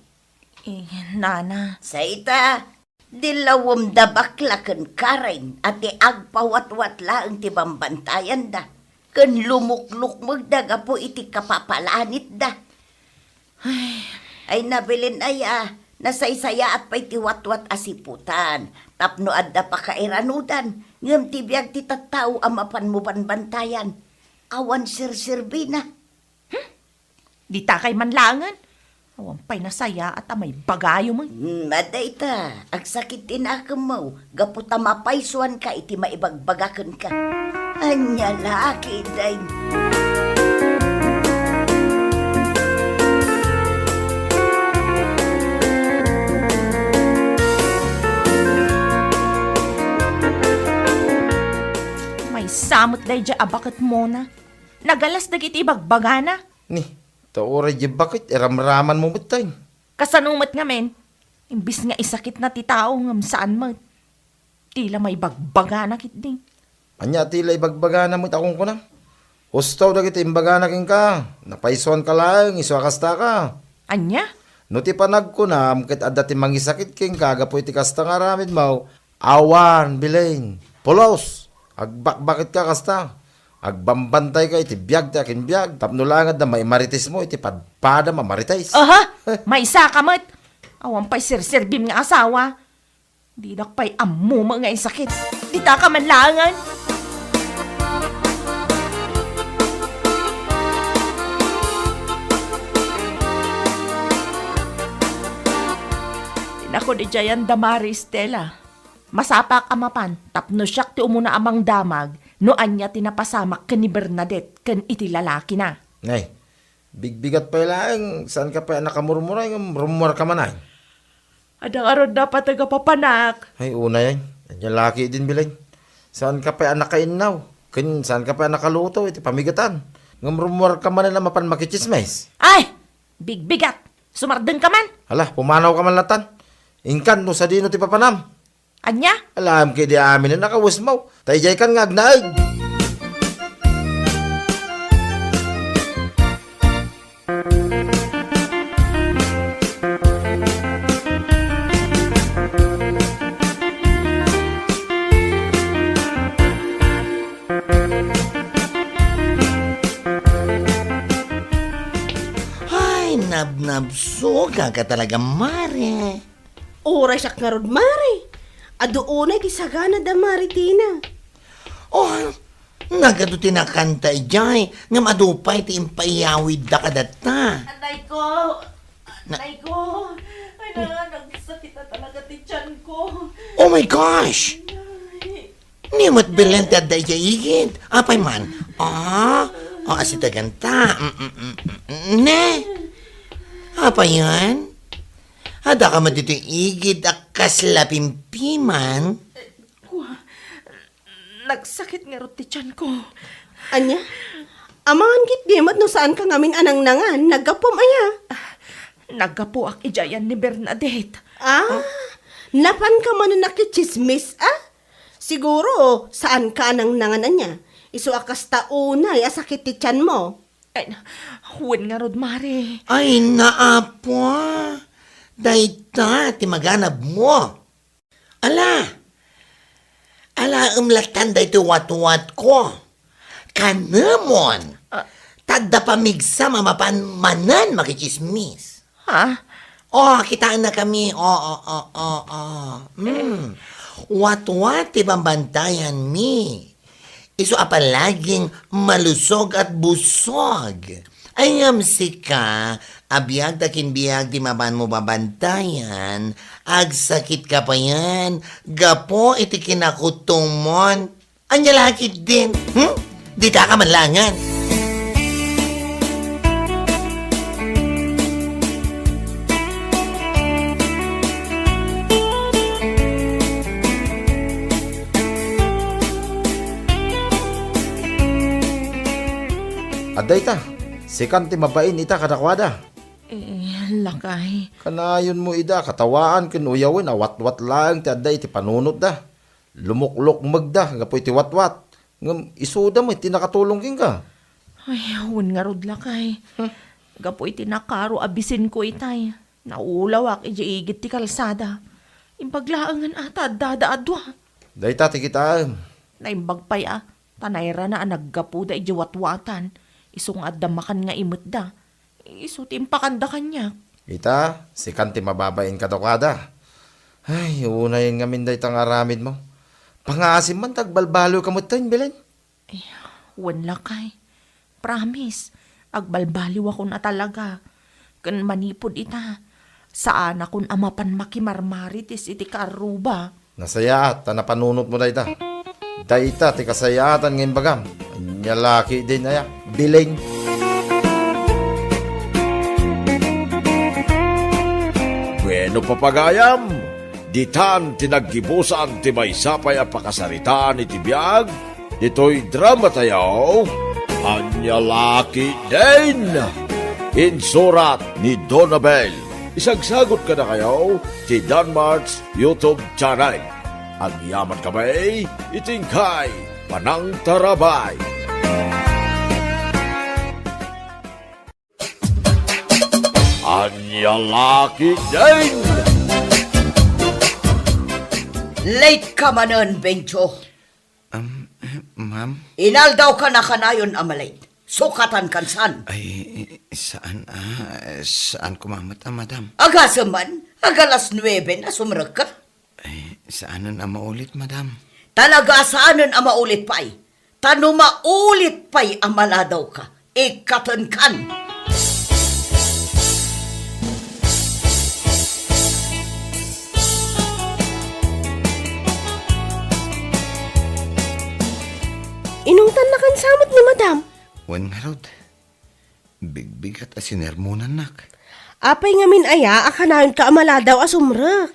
Eh, nana. Sayta, Dilawem da Bakla ken Karen a ti agpawatwat laeng ti bambantayanda, ken lumuklukmegda gapu iti kapapalanitda. Ay. Ay, Nabilin aya, nasaysayaat pay ti watwat a siputan, tapno adda pakairanudan, ngem ti biag ti tattao a mapanmo banbantayan, awan serserbina. Hmm? Ditakay man laengen. Awan pay nasayaat a maibagayo met. Hmm, adda ita, agsakit ti nakemmo gapu ta mapaysuanka iti maibagbaga kenka. Ania la ketdin? Maysa met daydiay a baketmona. Nagalas dagiti ibagbagana. Ni, ta uray di baket, iramramanmo met tay. Kasano met ngamin? Imbis nga isakitna ti tao, ngem saan met. Ti la maibagbagana ketdi. Ania ti la ibagbagana met a kunkunam? Husto dagiti imbagana kenka. Napaysuanka laeng, isu a kastaka. Ania? No ti panagkunam ket adda ti mangisakit kenka gapu iti kasta nga aramidmo, awan, Belen. Pulos! Agbakbaketka kasta. Agbambantayka iti biag ti akinbiag, tapno laeng adda maimaritismo iti padpadam a marites. Aha! Maysaka met! Awan pay serserbim nga asawa. Didak pay ammo met nga isakit. Ditaka man laengen. Inakon idiayen da Mari Estela. Masapak a mapan tapno siak ti umuna a mangdamag no ania ti napasamak ken ni Bernadette ken iti lalakina. Nay, bigbigat pay laeng, saanka pay a nakamurmuray ngem rummuarka man ay? Adda ngarud napateg a papanak. Ay, unay ay. Ania laki din, Belen. Saanka pay a nakainnaw, ken saanka pay a nakaluto iti pamigatan. Ngem rummuarka manen a mapan makitsismis. Ay! Bigbigat! Sumardengka man! Hala, pumanawka man latan. Inkan no sadino ti papanam. Ania? Alam ket di amin a nakawesmo. Ta idiaykan nga agnaed. Ay, nabnabsogak talaga, Mare. Uray siak ngarud, Mare. Adu unay ti sagana da Mare Tina. Oh, nagadu ti nakanta idiay, ngem adu pay ti impaiyawidda kadatta. Anay ko! Na- Anay ko! Ay, na, nagsakit na talaga ti tiyan ko. Oh my gosh! Ay. Ni met Belen ti adda idiay igid. Apay man? Ah, oh, asitaganta. Mm, mm, mm, mm, ne? Apay yan? Adda ka met ditoy igid a kasla pimpiman? Kua, nagsakit ngarud ti tiyan ko. Ania? Amangan ketdi met no saanka ngamin a nangnangan, naggapuam aya? Ah, naggapuak idiayen ni Bernadette. Ah, napanka manen a kitsismis, ah? Siguro, saanka a nangnangan ania? Isu a kasta unay a sakit ti tianmo. Ay, wen ngarud, Mare. Ay, naapo. Dayta ti maganabmo. Ala! Alaem latan daytoy watwatko. Kanemon! Ah. Ta adda pamigsam a mapan manen makitsismis. Ha? Oh, kitaennakami. Oh, oh, oh, oh, oh. Mm. Watwat ti bambantayanmi. Isu a palaging malusog at busog. Ay ngem sika, a biag ta kinbiag ti mapanmo babantayan, agsakit ka payen gapu iti kinakutomon. Ania la ketdin? Hmm? Ditaka man laengen. Adda ita, sikan ti mabain ita kadakuada. Eh, lakay. Kanayonmo ida katawaan ken uyawen a watwat laeng ti adda iti panunotda. Lumuklukmegda gapu iti watwat. Ngem isuda met ti nakatulong kenka. Ay, wen ngarud, lakay. Hmm. Gapu iti nakaro a bisinko itay, naulawak idiay igid ti kalsada. Imbag laengen a ta addada a dua. Dayta ti kitaem. Naimbag pay a, ta nairana a naggapuda idiay watwatan. Isu nga adda makan nga imetda. Isu ti impakanda kaniak. Ita, sikan ti mababain kadakuada. Ay, unayen ngamin dayta nga aramidmo. Pangaasim man ta agbalbaliwka metten, Belen. Eh, wen lakay. Promise, agbalbaliwakon a talaga. Ken manipud ita, saanakon a mapan makimarmarites iti kaarruba. Nasayaat ta napanunotmo dayta. Dayta ti kasayaatan nga imbagam. Ania la ketdin aya, Belen. Bueno, papagayam, ditan ti naggibusan ti maysa pay a pakasaritaan iti biag ditoy dramatayo. Ania la ketdin? Insurat ni Donabel. Isagsagut kadakayo ti Danmart's YouTube channel. Agyaman kami iti inkay panangtarabay. Ania la ketdin? Late ka manen, Benjo. Am, eh, ma'am? Inaldawka na kanayon a malate. Sukatan kan saan? Ay, saan, ah, saan ko mamet, ah, madam. Agasem man, ag-alas nuebe na sumrekka. Ay, saanen a maulit, madam. Talaga saanen a maulit pay. Ta no maulit pay a maladawka, ikkatenkan. Inungtannakan sa met ni madam. Wen ngarud, bigbigat a sinermonannak. Apay ngamin aya a kanayonka a maladaw a sumrek?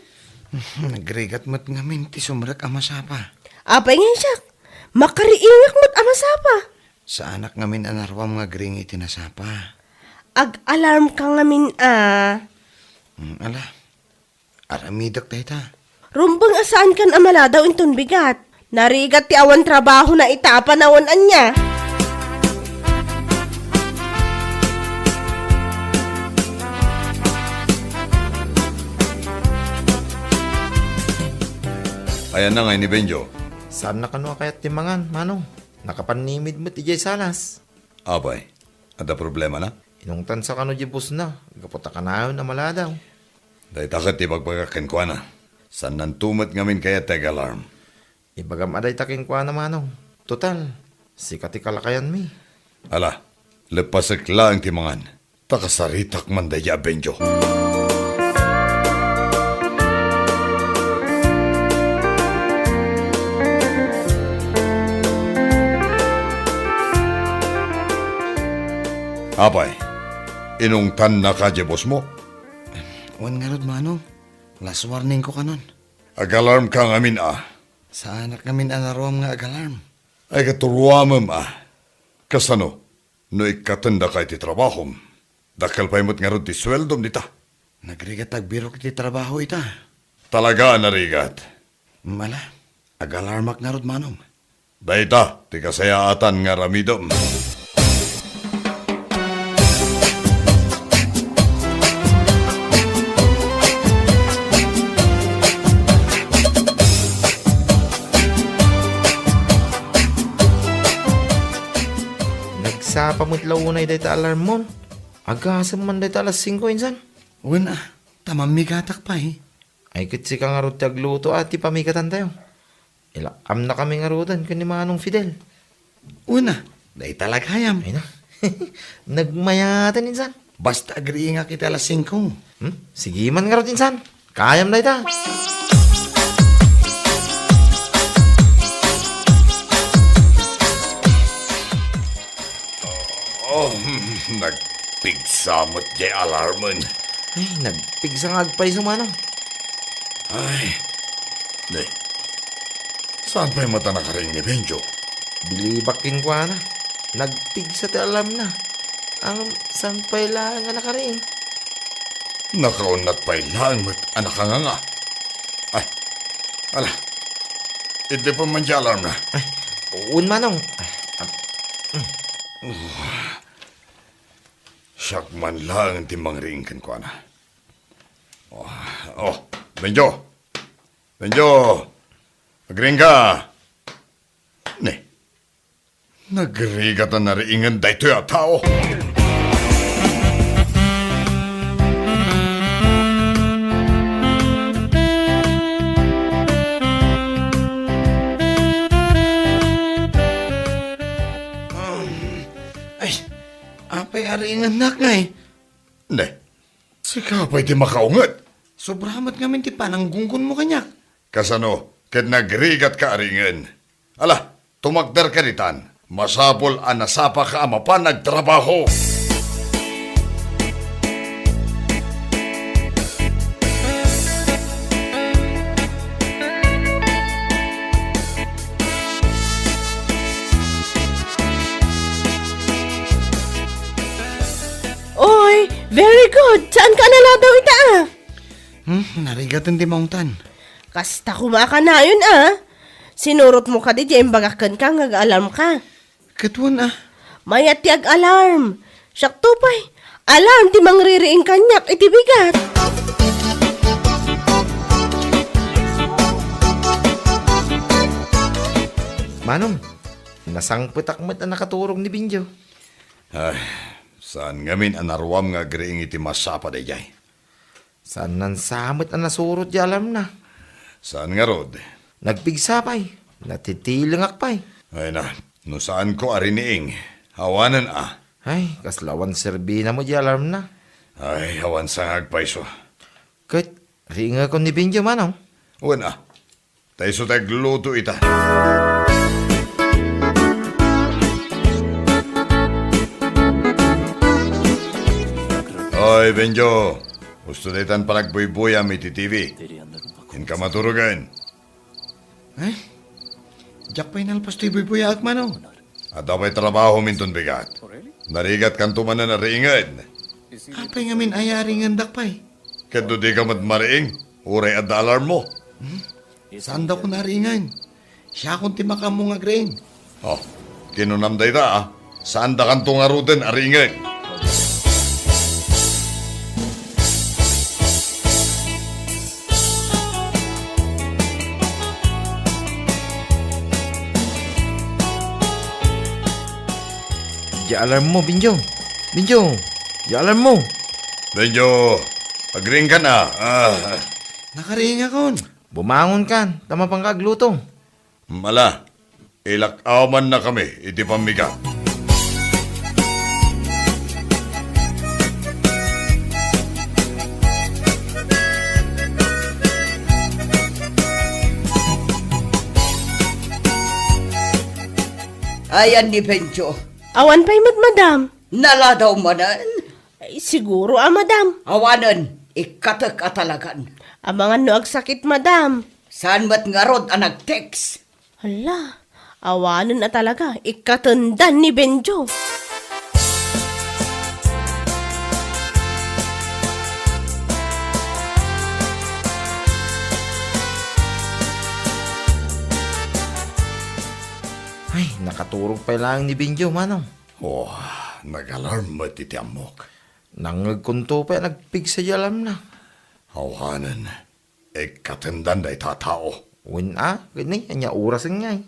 Nagrigat met ngamin ti sumrek a masapa. Apay ngay siak, makariingak met a masapa. Saanak ngamin a naruam nga agring iti nasapa. Ag-alarmka ngamin a. Mm, ala, aramidek dayta. Rumbeng a saankan a maladaw inton bigat. Narigat ti awan trabahona ita a panawen ania. Ayanna ngay ni Benjo? Saanna kano a kayat ti mangan, Manong. Nakapannimid met idiay salas. Apay, adda problemana? Inungtansa kano diay bossna, gapu ta kanayon a maladaw. Dayta ket ibagbagak kenkuana. Saannanto met ngamin kayat ti ag-alarm. Ibagam a dayta kenkuana, Manong. Total, sika ti kalakayanmi. Ala, leppasek laeng ti mangan. Ta kasaritak man daydiay a Benjo. Apay, inungtannaka diay bossmo? Wen ngarud, Manong. Last warningko kanon. Ag-alarmka ngamin a. Saanak ngamin a naruam nga ag-alarm. Ay, ket ruamem a. Kasano? No ikkatendaka iti trabahom, dakkel pay met ngarud ti sueldom dita. Nagrigat agbirok iti trabaho ita. Talaga a narigat. Mala, ag-alarmak ngarud, Manong. Dayta ti kasayaatan nga aramidem. Nagsapa met la unay dayta alarmmon. Agasem man dayta alas singko insan. Wen a, ta mammigatak pay. Ay, ket sika ngarud ti agluto a ti pamigatantayo. Ilak-amnakami ngaruden ken ni Manong Fidel. Wen a, dayta la gayam. Ay na. Nagmayaten insan. Basta agriingak iti alas singko. Hmm? Sige man ngarud insan. Kayam dayta. Oh, nagpigsa met diay alarmen. Ay, nagpigsa nga agpayso, Manong. Ay, ne. Saan pay met a nakariing ni Benjo? Bilibak kenkuana. Nagpigsa ti alarmna. Ngem saan pay laeng a nakariing? Nakaunnat pay laeng met a nakanganga. Ay, ala. Iddepen man diay alarmna. Ay, wen, Manong. Ay, am, mm. Siak man laeng ti mangriing kenkuana. Oh, oh, Benjo. Benjo. Agriingka. Ne. Nagrigat a nariingen daytoy a tao. Ay, apay a riingennak ngay? Ne, sika pay ti makaunget. Sobra met ngamin ti pananggunggonmo kaniak. Kasano ket nagrigatka a riingen? Ala, tumakderka ditan. Masapul a nasapaka a mapan agtrabaho. Very good! Saanka a naladaw ita, a? Hmm, narigaten ti maungtan. Kasta koma a kanayon, a. Sinurotmo kadi diay imbagak kenka nga ag-alarmka. Ket wen, a. Mayat ti ag-alarm. Siakto pay. Alarm ti mangririing kaniak iti bigat. Manong, nasangpetak met a nakaturog ni Benjo. Ay, saan ngamin a naruam nga agriing iti masapa daydiay. Saan nansa met a nasurot diay alarmna? Saan ngarud? Nagpigsa pay. Natitilengak pay. Ay na, no saanko a riniing, awanen a. Ay, kasla awan serbina met diay alarmna. Ay, awan sa nga agpayso. Ket, riingekon ni Benjo, manong? Wen a. Ta isu ti agluto ita. Oy, Benjo. Husto daytan panagbuybuyam iti T V. Inka maturogen. Ay, diak pay nalpas ti buybuyaak, manong. Adda pay trabahom inton bigat. Narigatkanto manen a riingen. Apay ngamin aya a riingendak pay? Ket no dika met mariing, uray adda alarmmo. Hmm? Saandakon a riingen. Siakon ti makaammo nga agriing. Oh, kinunam dayta, a. Saandakanto ngaruden a riingen. Diay alarmmo, Benjo. Benjo, diay alarmmo. Benjo, agriingkan a. Ah. Nakariingakon. Bumangonkan, ta mapanka agluto. Ala, ilak-awannakami iti pammigat. Ayan ni Benjo. Awan pay met, madam. Naladaw manen? Ay, siguro a, madam. Awanen, ikkatek a talagan. Amangan no agsakit, madam. Saan met ngarud a nag-text? Hala, awanen a talaga, ikkatendan ni Benjo. Ay, nakaturog pay laeng ni Benjo, manong. Oh, nag-alarm met iti ammok. Nangngegkonto pay a nagpigsa diay alarmna. Awanen, ikkatendan dayta a tao. Wen a, ket ni, ania orasen ngay?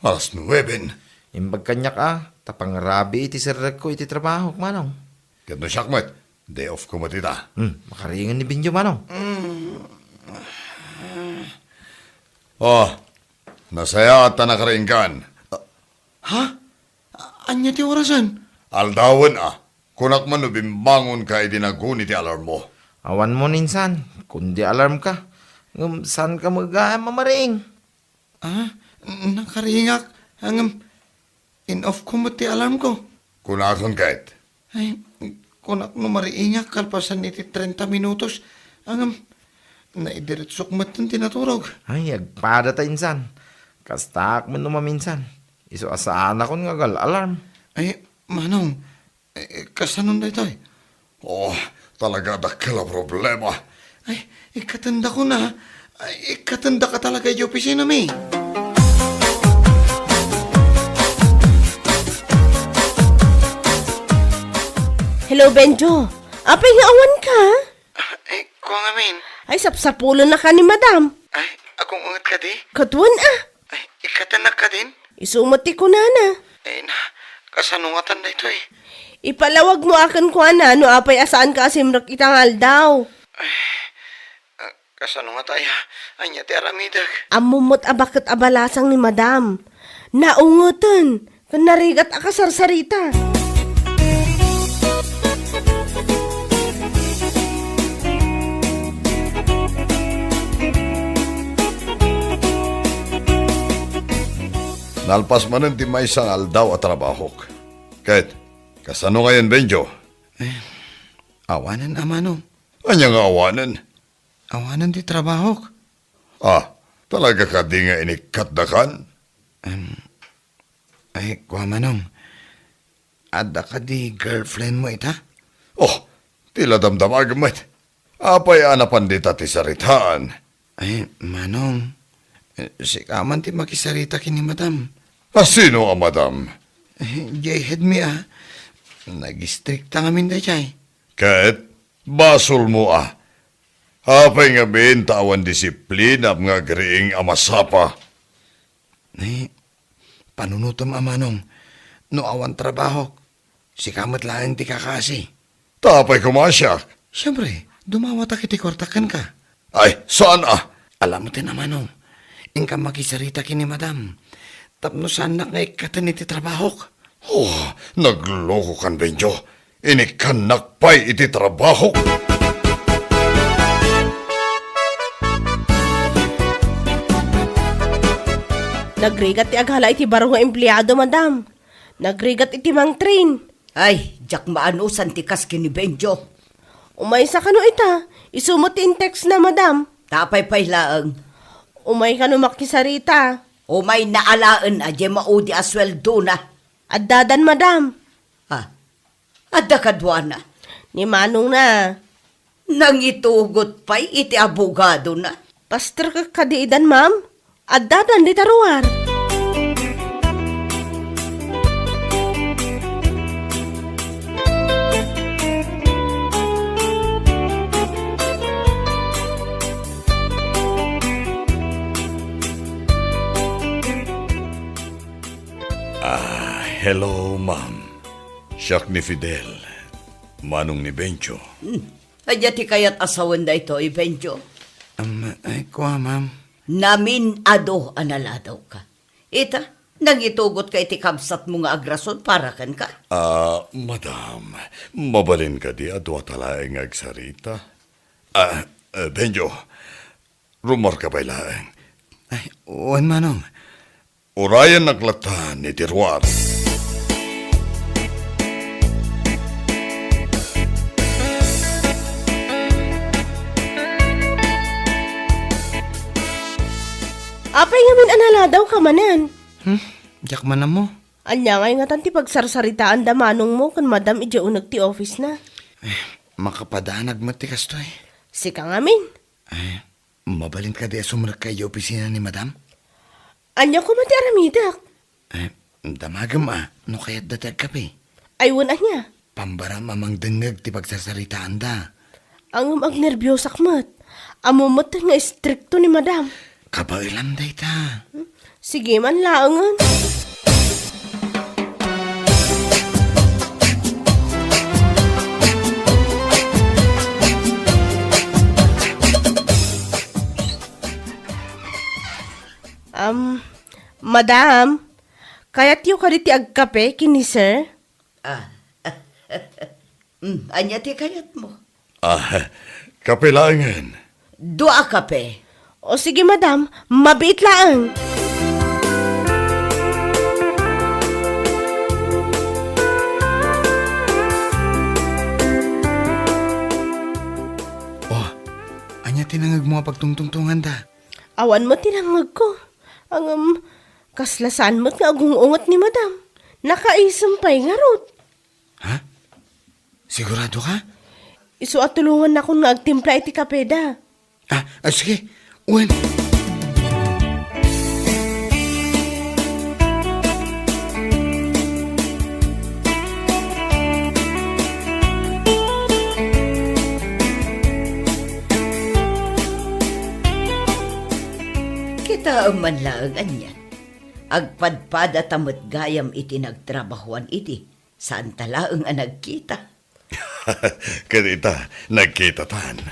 Alas nueben. Imbag kaniak a, ta pangrabii ti serrekko iti trabahok, manong. Ket no siak met, day off ko met ita. Hmm, makariingen ni Benjo, manong. Mm. Oh, nasayaat ta nakariingkan. Ha? A-, ania ti orasen? Aldawen a. Kunak man no bimbangonka idi naguni ti alarmmo. Awan mo, insan, kundi alarmka. Ngem saanka met gayam a mariing? Ah, nakariingak. Ngem, in-off ko met ti alarmko. Kunakon ket. Ay, kunak no mariingak kalpasan iti trenta minutos. Ngem, naidiretsok metten ti naturog. Ay, agpadata, insan. Kastaak met no maminsan. Isu a saanakon nga agal-alarm. Ay, manong, eh, kasanon daytoy? Oh, talaga dakkel a problema. Ay, ikkatendakon a. Ay, ikkatendak a talaga idiay opisinami. Hello, Benjo. Apay nga awanka? Ah, eh, kua ngamin. Ay, sapsapulennaka ni Madam. Ay, agung-unget kadi? Ket wen a. Ay, ikkatennak kadin? Isu met ti kunana. Ay na, kasano ngatan daytoy? Ipalawagmo a kenkuana no apay a saanka a simrek ita nga aldaw. Ay, ah, kasano ngata aya? Ania ti aramidek? Ammom met a baket a balasang ni Madam. Naungeten. Ken narigat a kasarsarita. Nalpas manen ti maysa nga aldaw a trabahok. Ket, kasano ngayen, Benjo? Eh, awanen, Amanong. Ania nga awanen? Awanen ti trabahok. Ah, talaga kadi nga inikkatdakan? Em, ay, kua, Manong. Adda kadi girlfriend mo ita? Oh, Ti la damdamagem met. Apay a napan dita ti saritaan? Ay, Manong, eh, sika man ti makisarita ken ni Madam. A sino a Madam? Eh, jay head mi a. Nag-istrikta ngamin dayjay. Ket basolmo a. Apay ngamin ta awan disiplinam nga agriing a masapa? Eh, panunotem a Manong, no awan trabahok, sika met laeng ti kakaasi. Ta apay koma a siak? Siempre, dumawatak iti kuartak kenka. Ay, saan a? Alam mo ti na, Manong, inka makisarita ken ni Madam tapno saannak nga ikkaten iti trabahok. Oh, naglokokan, Benjo. Inikkannak pay iti trabahok. Nagrigat ti agala iti baro nga empleado, Madam. Nagrigat iti mangtrin. Ay, diak maanusan ti kas ken ni Benjo. Umaysa kano ita? Isu met ti in-text na, Madam. Ta apay pay laeng? Umay kano makisarita? Umayna alaen a diay maudi a sueldona. Addadan, Madam. Ah, adda kaduana. Ni Manong na. Nangitugot pay iti abogadona. Pastor ket kadi idan, ma'am? Addadan dita ruar. Ah, hello, ma'am. Siak ni Fidel, manong ni Benjo. Hmm. Ania ti kayat a sawen daytoy, Benjo? Am, ay, kua, ma'am. Namin-adu a naladawka. Ita, nangitugotka iti kabsatmo nga agrason para kenka. Ah, madam, mabalin kadi a duata laeng nga agsarita? Ah, eh, Benjo, rummuarka pay laeng. Ay, wen, manong. Urayennak lattan iti ruar. Apay ngamin a naladawka manen? Hmm? Diak man ammo. Ania ngay ngatan ti pagsarsaritaanda manongmo ken madam idiay uneg ti office na? Eh, makapadanag met ti kastoy. Sika ngamin? Eh, mabalin kadi a sumrekka idiay opisina ni madam? Ania koma ti aramidek? Eh, damagem a no kayatda ti agkape. Ay, wen ania? Pambaram a mangdengngeg ti pagsarsaritaanda. Ngem agnerbiosak met. Ammom met nga istrikto ni madam. Kabaelam dayta. Hmm? Sige man laengen. Am, madam, kayatyo kadi ti agkape ken ni sir? Ah. Hmm, ania ti kayatmo? Ah, kape laengen. Dua a kape. O sige, madam, mabiit laeng. Oh, ania ti nangngegmo a pagtungtungtonganda? Awan met ti nangngegko. Ngem, kasla saan met nga agung-unget ni madam. Nakaisem pay ngarud. Ha? Sigurado ka? Isu a tulongannakon nga agtimpla iti kapeda. Ah, ah, sige. Wen. Kitaem man laeng ania. Agpadpadata met gayam iti nagtrabahoan idi. Saanta laeng a nagkita. Ket ita, nagkitatan.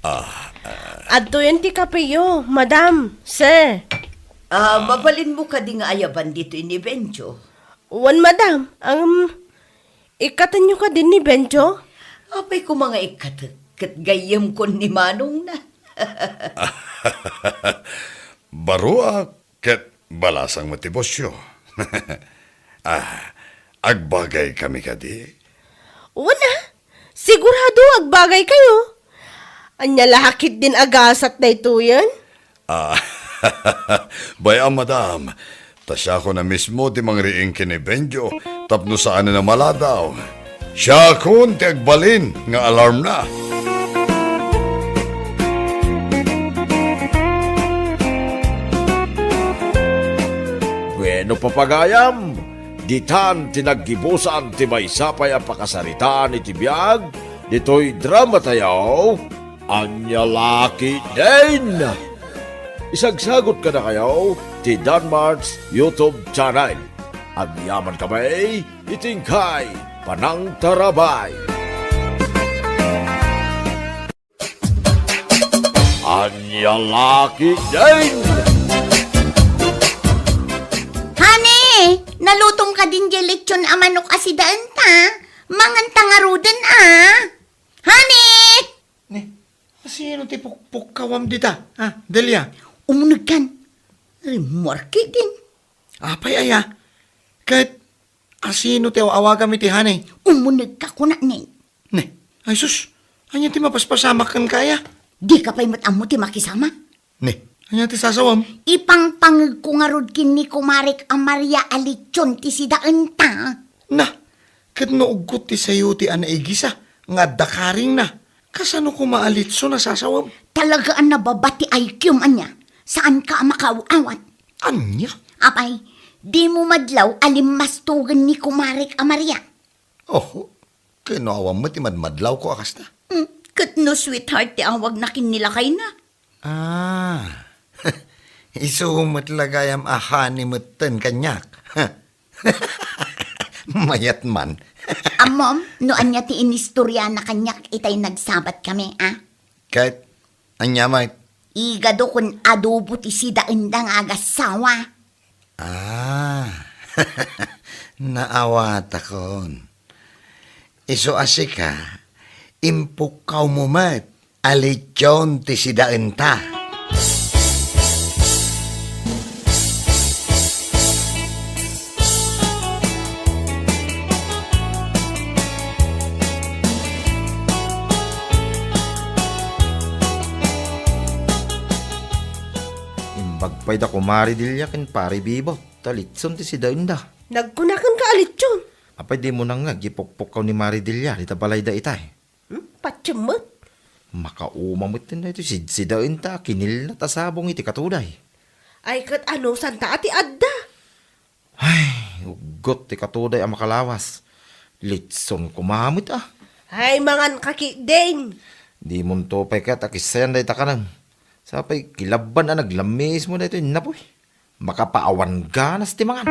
Ah, ah. Adtoyen ti kapeyo, madam, sir. Ah, mabalinmo kadi nga ayaban ditoy ni Benjo? Wen, madam. Am, ikkatenyo kadi ni Benjo? Apay koma nga ikkatek, ket gayyemkon ni manongna. Baruak. Ket balasang met ti bosyo. Ah, agbagaykami kadi? Wen a, sigurado agbagaykayo. Ania la ketdin agasat daytoyen? Ah, bay-am, madam. Ta siakon a mismo ti mangriing ken ni Benjo tapno saanen a maladaw. Siakon ti agbalin nga alarmna. Bueno, papagayam, ditan ti naggibusan ti maysa pay a pakasaritaan iti biag ditoy drama tayo, Ania La Ketdin. Isagsagut kadakayo ti Danmart's YouTube channel. Agyaman kami iti inkay panangtarabay. Ania La Ketdin! Honey, nalutom kadin diay lechon a manok a sidaenta? Manganta ngaruden a. Honey! Ni, asino ti pukpukkawam dita? Ah, Delia. Umunegkan. Rimmuar ketdin. Apay aya? Ket asino ti aw-awagam iti honey? Umunegka, kuna ni. Ne, ay sus, ania ti mapaspasamak kenka aya? Dika pay met ammo ti makisama. Ne, ania ti sasawam? Ipangpangegko ngarud ken ni kumarek a Maria a lechon ti sidaenta. Na, ket no uggot ti sayo ti a naigisa nga adda karingna, kasano koma a lechon a sasawam? Talaga a nababa ti I Q-m ania. Saanka a makaaw-awat. Ania? Apay, dimo madlaw a limmastogen ni kumarek a Maria? Oho, ken no awan met ti madmadlawko a kasta. Hmm, ket no sweetheart ti awagna ken ni lakayna? Ah, isu met la gayam a honey metten kaniak. Mayat man. Ammom, no ania ti inistoriana kaniak itay nagsabat kami, a? Ket, ania met? Igado ken adobo ti sidaenda nga agassawa. Ah, naawatakon. Isu a sika, impukkawmo met a lechon ti sidaenta. Imbag pay da Kumare Delia ken Pare Bibot ta lechon ti sidaenda. Nagkuna kenka a lechon. Apay, dimo nangngeg ti pukpukkaw ni Mare Delia dita balayda itay? Hmm? Patiem met. Makauma met daytoy sidsidaenta a kinilnat a sabong iti katuday. Ay, ket anusanta a ti adda? Ay, uggot ti katuday a makalawas. Lechon koma met, a. Ay, manganka ketdin. Dimonto pay ket a kissayan dayta kanem. Sapay kilabban a naglammiismo daytoy napoy. Makapaawan ganas ti mangan.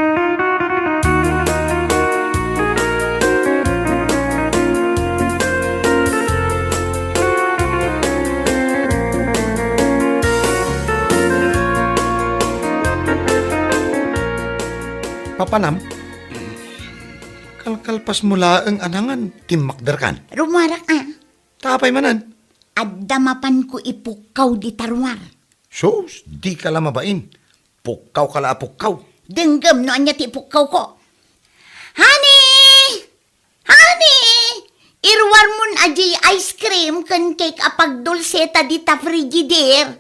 Papanam, kalkalpasmo laeng a nangan, timmakderkan. Rummuarak a. Ta apay manen? Adda mapanko ipukkaw dita ruar. Sus, dika la mabain. Pukkawka la a pukkaw. Denggem no ania ti ipukkawko. Honey! Honey! Iruarmon a diay ice cream ken cake a pagdulseta dita frigider.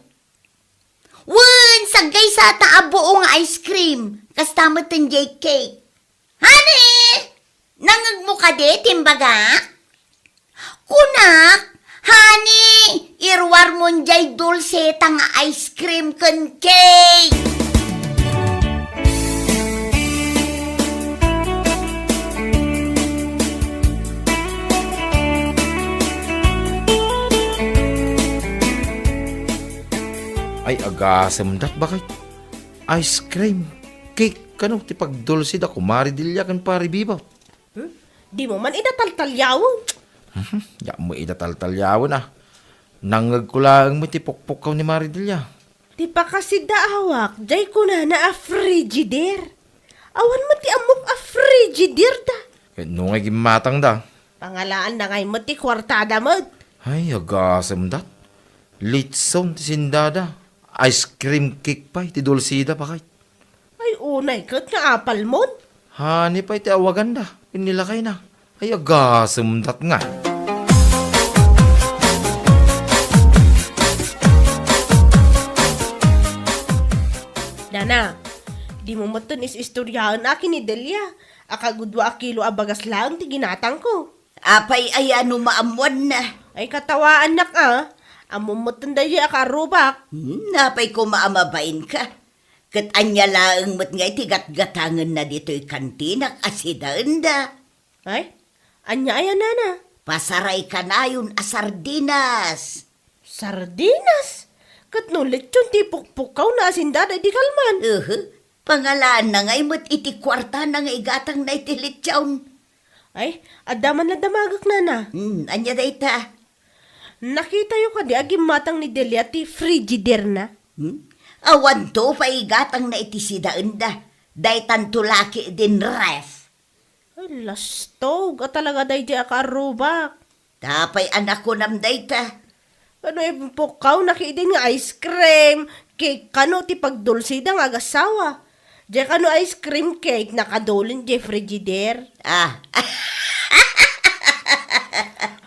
Wen, saggaysata a buo nga ice cream. Kasta met diay cake. Honey! Nangngegmo kadi ti imbagak? Kunak, honey, iruarmon diay dulseta nga ice cream ken cake. Ay, agasem dat, bakit? Ice cream, cake, kano ti pagdulsi da Kumare Delia ken Pare Bibot? Hmm? Dimo man ida taltaliawen? Mhm, diak met ida taltaliawen, a. Nangngegko laeng met ti pukpukkaw ni Mare Delia. Ti pakasidaawak, diay kunana a frigider. Awan met ti ammok a frigider da. Ket no ngay gimmatangda? Pangalaanna ngay met ti kuartada met. Ay, agasem dat. Litson ti sendada. Ice cream cake pay ti dulsida, bakit? Ay, unay ket nga apalmon. Honey pay ti awaganda ken ni lakayna. Ay, agasem dat nga. Nana, dimo metten is-istoriaen a ken ni Delia a kagudua a kilo a bagas laeng ti ginatangko. Apay aya no maammoanna? Ay, katawaannak a. Ammom metten daydi a kaarrubak. Hmm, apay koma a mabainka? Ket ania laeng met nga iti gatgatangenna ditoy kantinak a sidaenda? Ay, ania aya, nana? Pasaray kanayon a sardinas. Sardinas? Ket no lechon ti pukpukkawna a sindada idi kalman? Uhu. Pangalaanna ngay met iti kuartana nga igatangna iti lechon. Ay, adda man la damagek, nana. Hmm, ania dayta? Nakitayo kadi a gimmatang ni Delia ti Frigidaire-na? Hmm? Awanto pay igatangna iti sidaenda. Daytanto la ketdin ref. Ay, lastog a talaga daydi a kaarrubak. Apay a nakunam dayta? Kano ipukpukkawna ketdin nga ice cream, cake kano ti pagdulsida nga agassawa. Diay kano ice cream cake, nakadulin diay Frigidaire. Ah.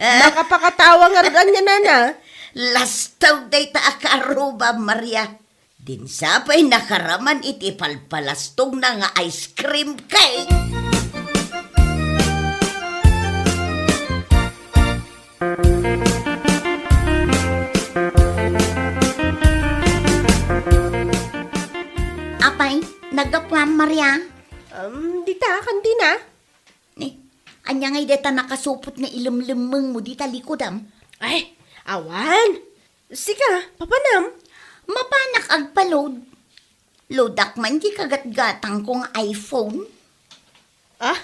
Makapakatawa ngarud ania, nana? Lastog dayta a kaarrubak, Maria. Dinsa pay nakaraman iti palpalastogna nga ice cream cake. Apay, naggapuam, Maria? Um, dita, kantina. Ni, ania ngay dayta nakasupot nga ilemlemmengmo dita likodam? Ay, awan. Sika, papanam? Mapanak agpa-load. Loadak man diay kagatgatangko nga iPhone. Ah,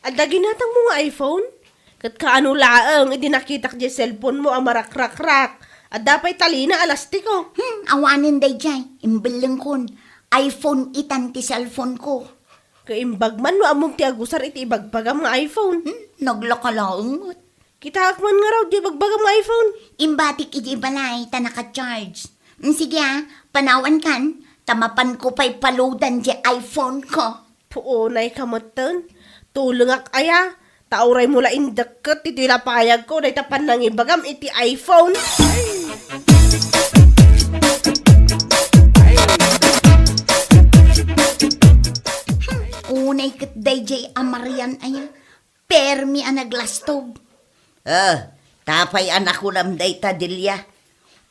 adda ginatangmo nga iPhone? Ket kaano laeng idi nakitak diay cellphone-mo a marakrakrak? Adda pay talina a lastiko. Hmm, awanen daydiay. Imbellengkon, iPhone itan ti cellphone-ko. Kaimbag man no ammom ti agusar iti ibagbagam nga iPhone. Hmm, naglaka laeng met. Kitaek man ngarud diay ibagbagam nga iPhone. Imbatik idiay balay ta naka-charge. Hmm, sige a, panawankan, ta mapanko pay pa-loadan diay iPhone-ko. Puonay ka metten. Tulengak aya, ta uraymo la indekket iti lapayagko dayta pannangibagam iti iPhone. Hmm, unay ket daydiay a Marian aya. Permi a naglastog. Ah, apay a nakunam dayta, Delia?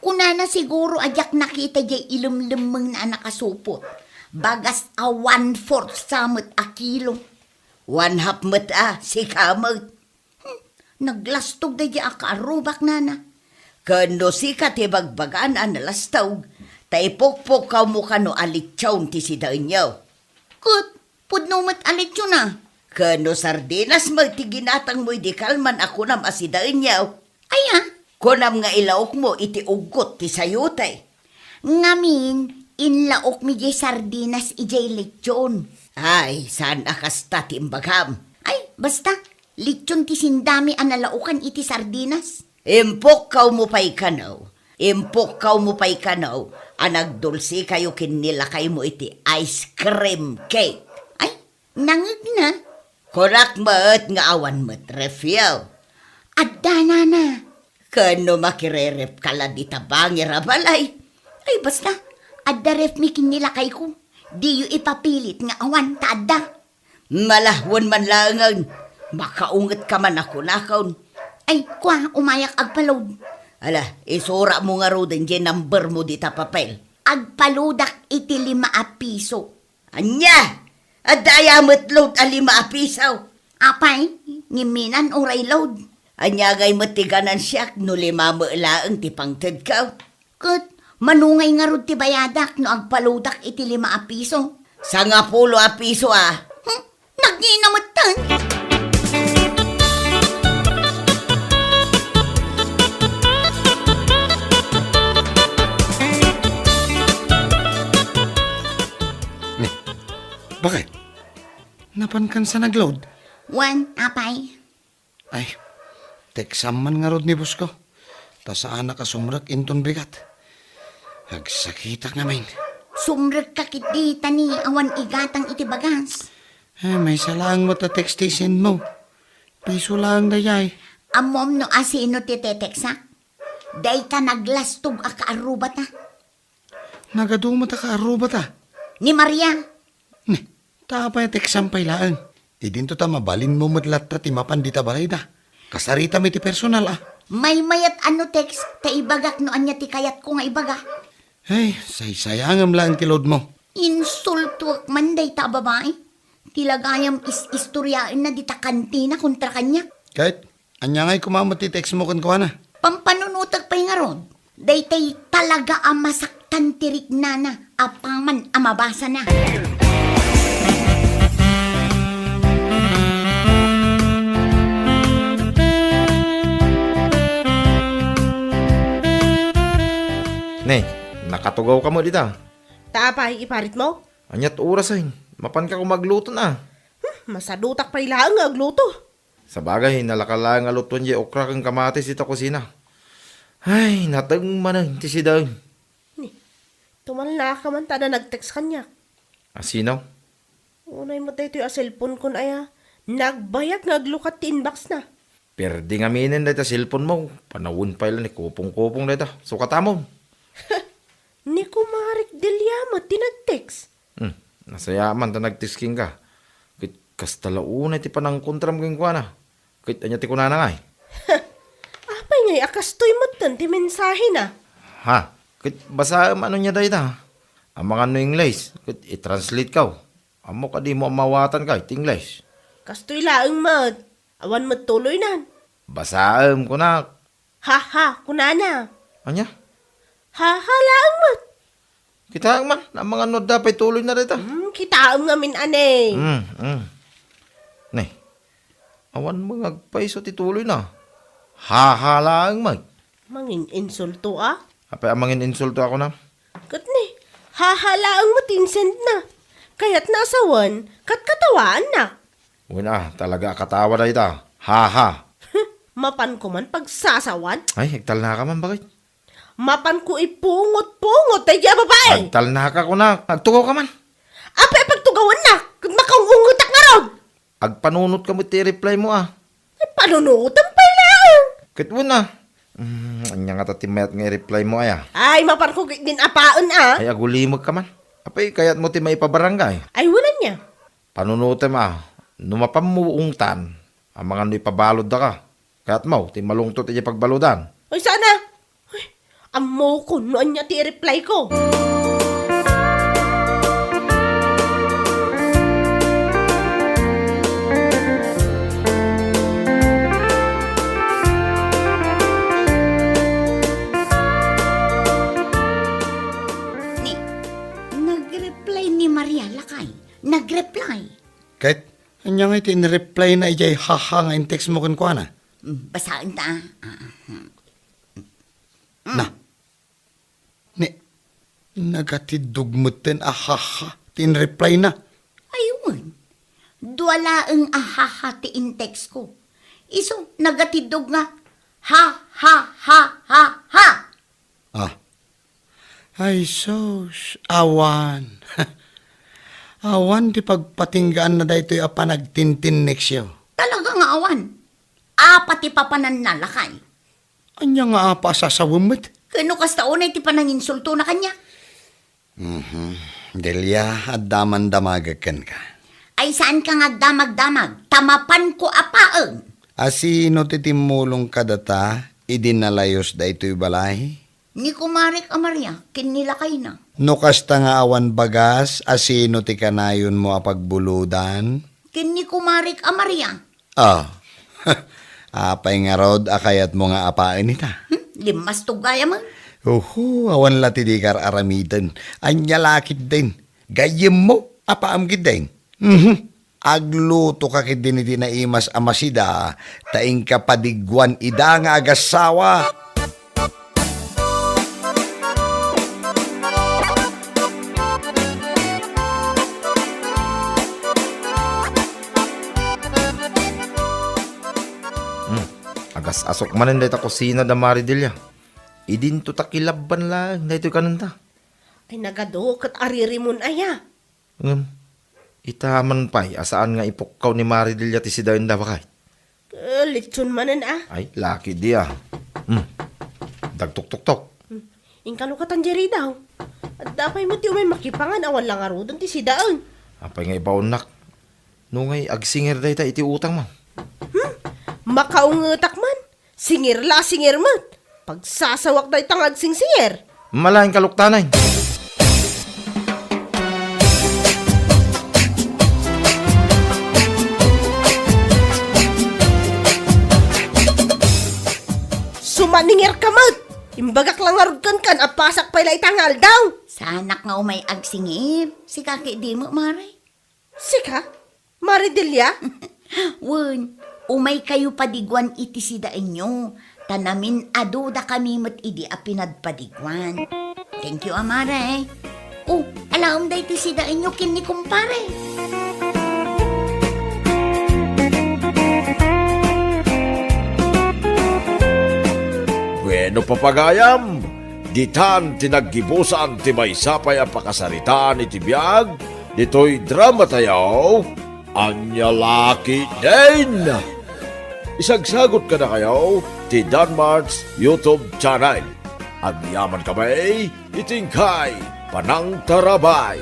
Kunana siguro a diak nakita diay ilemlemmengna a nakasupot. Bagas a one-fourth sa met a kilo. One-half met a, sika met. Hmm, naglastog daydiay a kaarrubak, nana. Ken no sika ti bagbagana a nalastog, ta ipukpukkawmo kano a lechon ti sidaenyo. Ket pudno met a lechon a. Ken no sardinas met ti ginatangmo idi kalman a kunam a sidaenyo. Aya? Kunam nga ilaokmo iti uggot ti sayote. Ngamin, inlaokmi diay sardinas idiay lechon. Ay, saan a kasta ti imbagam. Ay, basta, lechon ti sindami a nalaokan iti sardinas. Impukkawmo pay kano. Impukkawmo pay kano a nagdulsikayo ken ni lakaymo iti ice cream cake. Ay, nangegna. Kunak met nga awan met refyo. Adda, nana. Ken no makirerefka la dita bangir a balay. Ay, basta, adda refmi ken ni lakayko. Diyo ipapilit nga awan ta adda. Malawen man laengen, makaungetka man a kunakon. Ay, kua, umayak agpa-load. Ala, isuratmo ngaruden diay numbermo dita papel. Agpa-loadak iti lima a piso. Ania? Adda aya met load a lima a piso? Apay, ngimminan uray load. Ania ngay met ti ganansiak no lima met laeng ti pangtedko? Ket mano ngay ngarud ti bayadak no agpa-loadak iti lima a piso? Sangapulo a piso a. Hmm? Nagngina metten. Ni, bakit? Napankan sa nagload? Wen, apay. Ay, teksam man ngarud ni boss ko. Ta saanak a sumrek inton bigat. Agsakitak ngamin. Sumrekka ketdi ta ni awan igatang iti bagas. Eh, maysa laeng met a text ti send mo. Piso laeng dayay. Ammom no asino ti teteksak? Dayta naglastog a kaarrubata. Nagadu met a kaarrubata. Ni Maria. Ni, ta apay a teksam pay laeng? Idinto ta mabalinmo met latta ti mapan dita balayda. Kasaritam iti personal, a. Maymayat a no text, ta ibagak no ania ti kayatko nga ibaga. Ay, saysayangem laeng ti load mo. Insultuak man dayta a babai. Ti lagayam is-istoriaenna dita kantina kontra kaniak. Ket, ania ngay koma met ti text mo kenkuana? Pampanunotek pay ngarud. Daytay talaga a masaktan ti riknana apaman a mabasana. Ne, nakatugawka met dita. Ta apay, iparitmo? Aniat orasen? Mapanka koma agluton a. Hmm, masadutak pay laeng nga agluto. Sabagay, nalaka laeng a lutoen diay okra ken kamatis dita kusina. Ay, nateng manen ti sidaen. Ni, tumalnaka man ta adda nag-text kaniak. A sino? Unay met daytoy a cellphone kon aya, nagbayag nga aglukat ti inbox na. Perdi ngaminen dayta cellphone mo. Panawen pay la ni kupong-kupong dayta. Sukatamon. Ni Kumarik Delia met ti nag-text. Hmm, nasayaat man ta nag-text kenka. Ket kasta la unay ti panangkontram kenkuana. Ket ania ti kunana ngay? Apay ngay a kastoy metten ti mensahena? Ha? Ket basaem a no ania dayta. Amangan no Ingles, ket i-translate kaw. Ammo kadi mo a mawatanka iti Ingles? Kastoy laeng met. Awan met tuloynan. Basaem, kunak. Ha, ha, kunana. Ania? Ha, ha, laeng met. Kitaem man, amangan no adda pay tuloyna dayta. Hmm, kitaem ngamin, ane. Hmm, hmm. Ne. Awan met nga agpayso ti tuloyna. Ha, ha, laeng met. Mangin-insulto, a? Apay a mangin-insulto a kunam? Ket ni, ha, ha, laeng met ti insendna. Kayatna a sawen, ket katawaanna. Wen a, talaga a katawa dayta. Ha, ha. Mapanko man pagsasawan. Ay, agtalnaka man, baket. Mapanko ipungot-pungot daydiay a babai. Agtalnaka, kunak. Agtugawka man. Apay a pagtugawannak? Ket makaung-ungetak ngarud. Agpanunotka met ti i-reply mo, a. Ay, panunotem pay laeng. Ket wen a. Mm, ania ngata ti mayat nga i-reply mo, aya? Ay, mapanko ket din apaen, a. Ay, agulimekka man. Apay, kayatmo ti maipabarangay? Ay, wen ania? Panunotem a, no mapanmo ungtan, amangan no ipabaloddaka. Kayatmo ti malungtot idiay pagbaludan? Ay, saan a? Ay, ammokon no ania ti i-reply ko. Ni, nag-reply ni Maria, lakay. Nag-reply. Ket, ania ngay ti in-reply na idiay haha nga in-text mo kenkuana? Mm, basaen ta. Ah, ah, ah. Mm. Na. Ni, nagatiddog metten a haha ti in-reply na. Ay, wen. Dua laeng a haha ti in-text ko. Isu, nagatiddog nga ha, ha, ha, ha, ha. Ah. Ay, sus, awan. Awan ti pagpatinggaanna daytoy a panagtintinneksyo. Talaga nga awan. Apa ti papananna, lakay? Ania nga apa a sasawem met? Ken no kasta unay ti pananginsultona kaniak? Mhm. Delia, adda man damagek kenka. Ay, saanka nga agdamagdamag, ta mapanko a paeng. A sino ti timmulong kadata idi nalayos daytoy balay? Ni kumarek a Maria ken ni lakayna. No kasta nga awan bagas, a sino ti kanayonmo a pagbulodan? Ken ni kumarek a Maria. Ah, apay ngarud a kayatmo nga apaen ita? Hmm, limmastog gayam. Uhu, awan la ti dika ar-aramiden. Ania la ketdin? Gayyemmo, apaem ketdin. Mhm. Aglutoka ketdin iti naimas a masida, ta inka padigguan ida nga agassawa. Hmm. Agas-asok manen dayta kusina da Maridelia. Idinto ta kilabban laeng daytoy kanenta. Ay, nagadu ket aririmon aya? Ngem, ita man pay a saan nga ipukkaw ni Maridelia ti sidaenda, baket. Eh, litson manen, a. Ay, laki di, a. Hmm. Dagtoktoktoktok. Hmm. Inkalokatan di ridaw. Adda pay met ti umay makipangan awan la ngaruden ti sidaen. Apay nga ibaonnak? No ngay agsinger dayta iti utang mo. Hmm? Makaungetak man. Singir la, singir met. Pagsasawak dayta nga agsingsingir. Malain ka, Luktanay. Sumaningir ka met. Imbagak la ngarud kenka, apasak pay la ita nga aldaw. Saanak nga umay agsingir. Sika ketdi met, Mare. Sika? Mare Delia? Wen, umaykayo padiguan iti sidaenyo, ta namin-adudakami met idi a pinadpadiguan. Thank you, a Mare. O, alaem daytoy sidaenyo ken ni kumpare. Bueno, papagayam, ditan ti naggibusan ti maysa pay a pakasaritaan iti biag ditoy dramatayo, Ania La Ketdin. Isagsagut kadakayo ti Danmart's YouTube channel. Agyamankami iti inkay panangtarabay.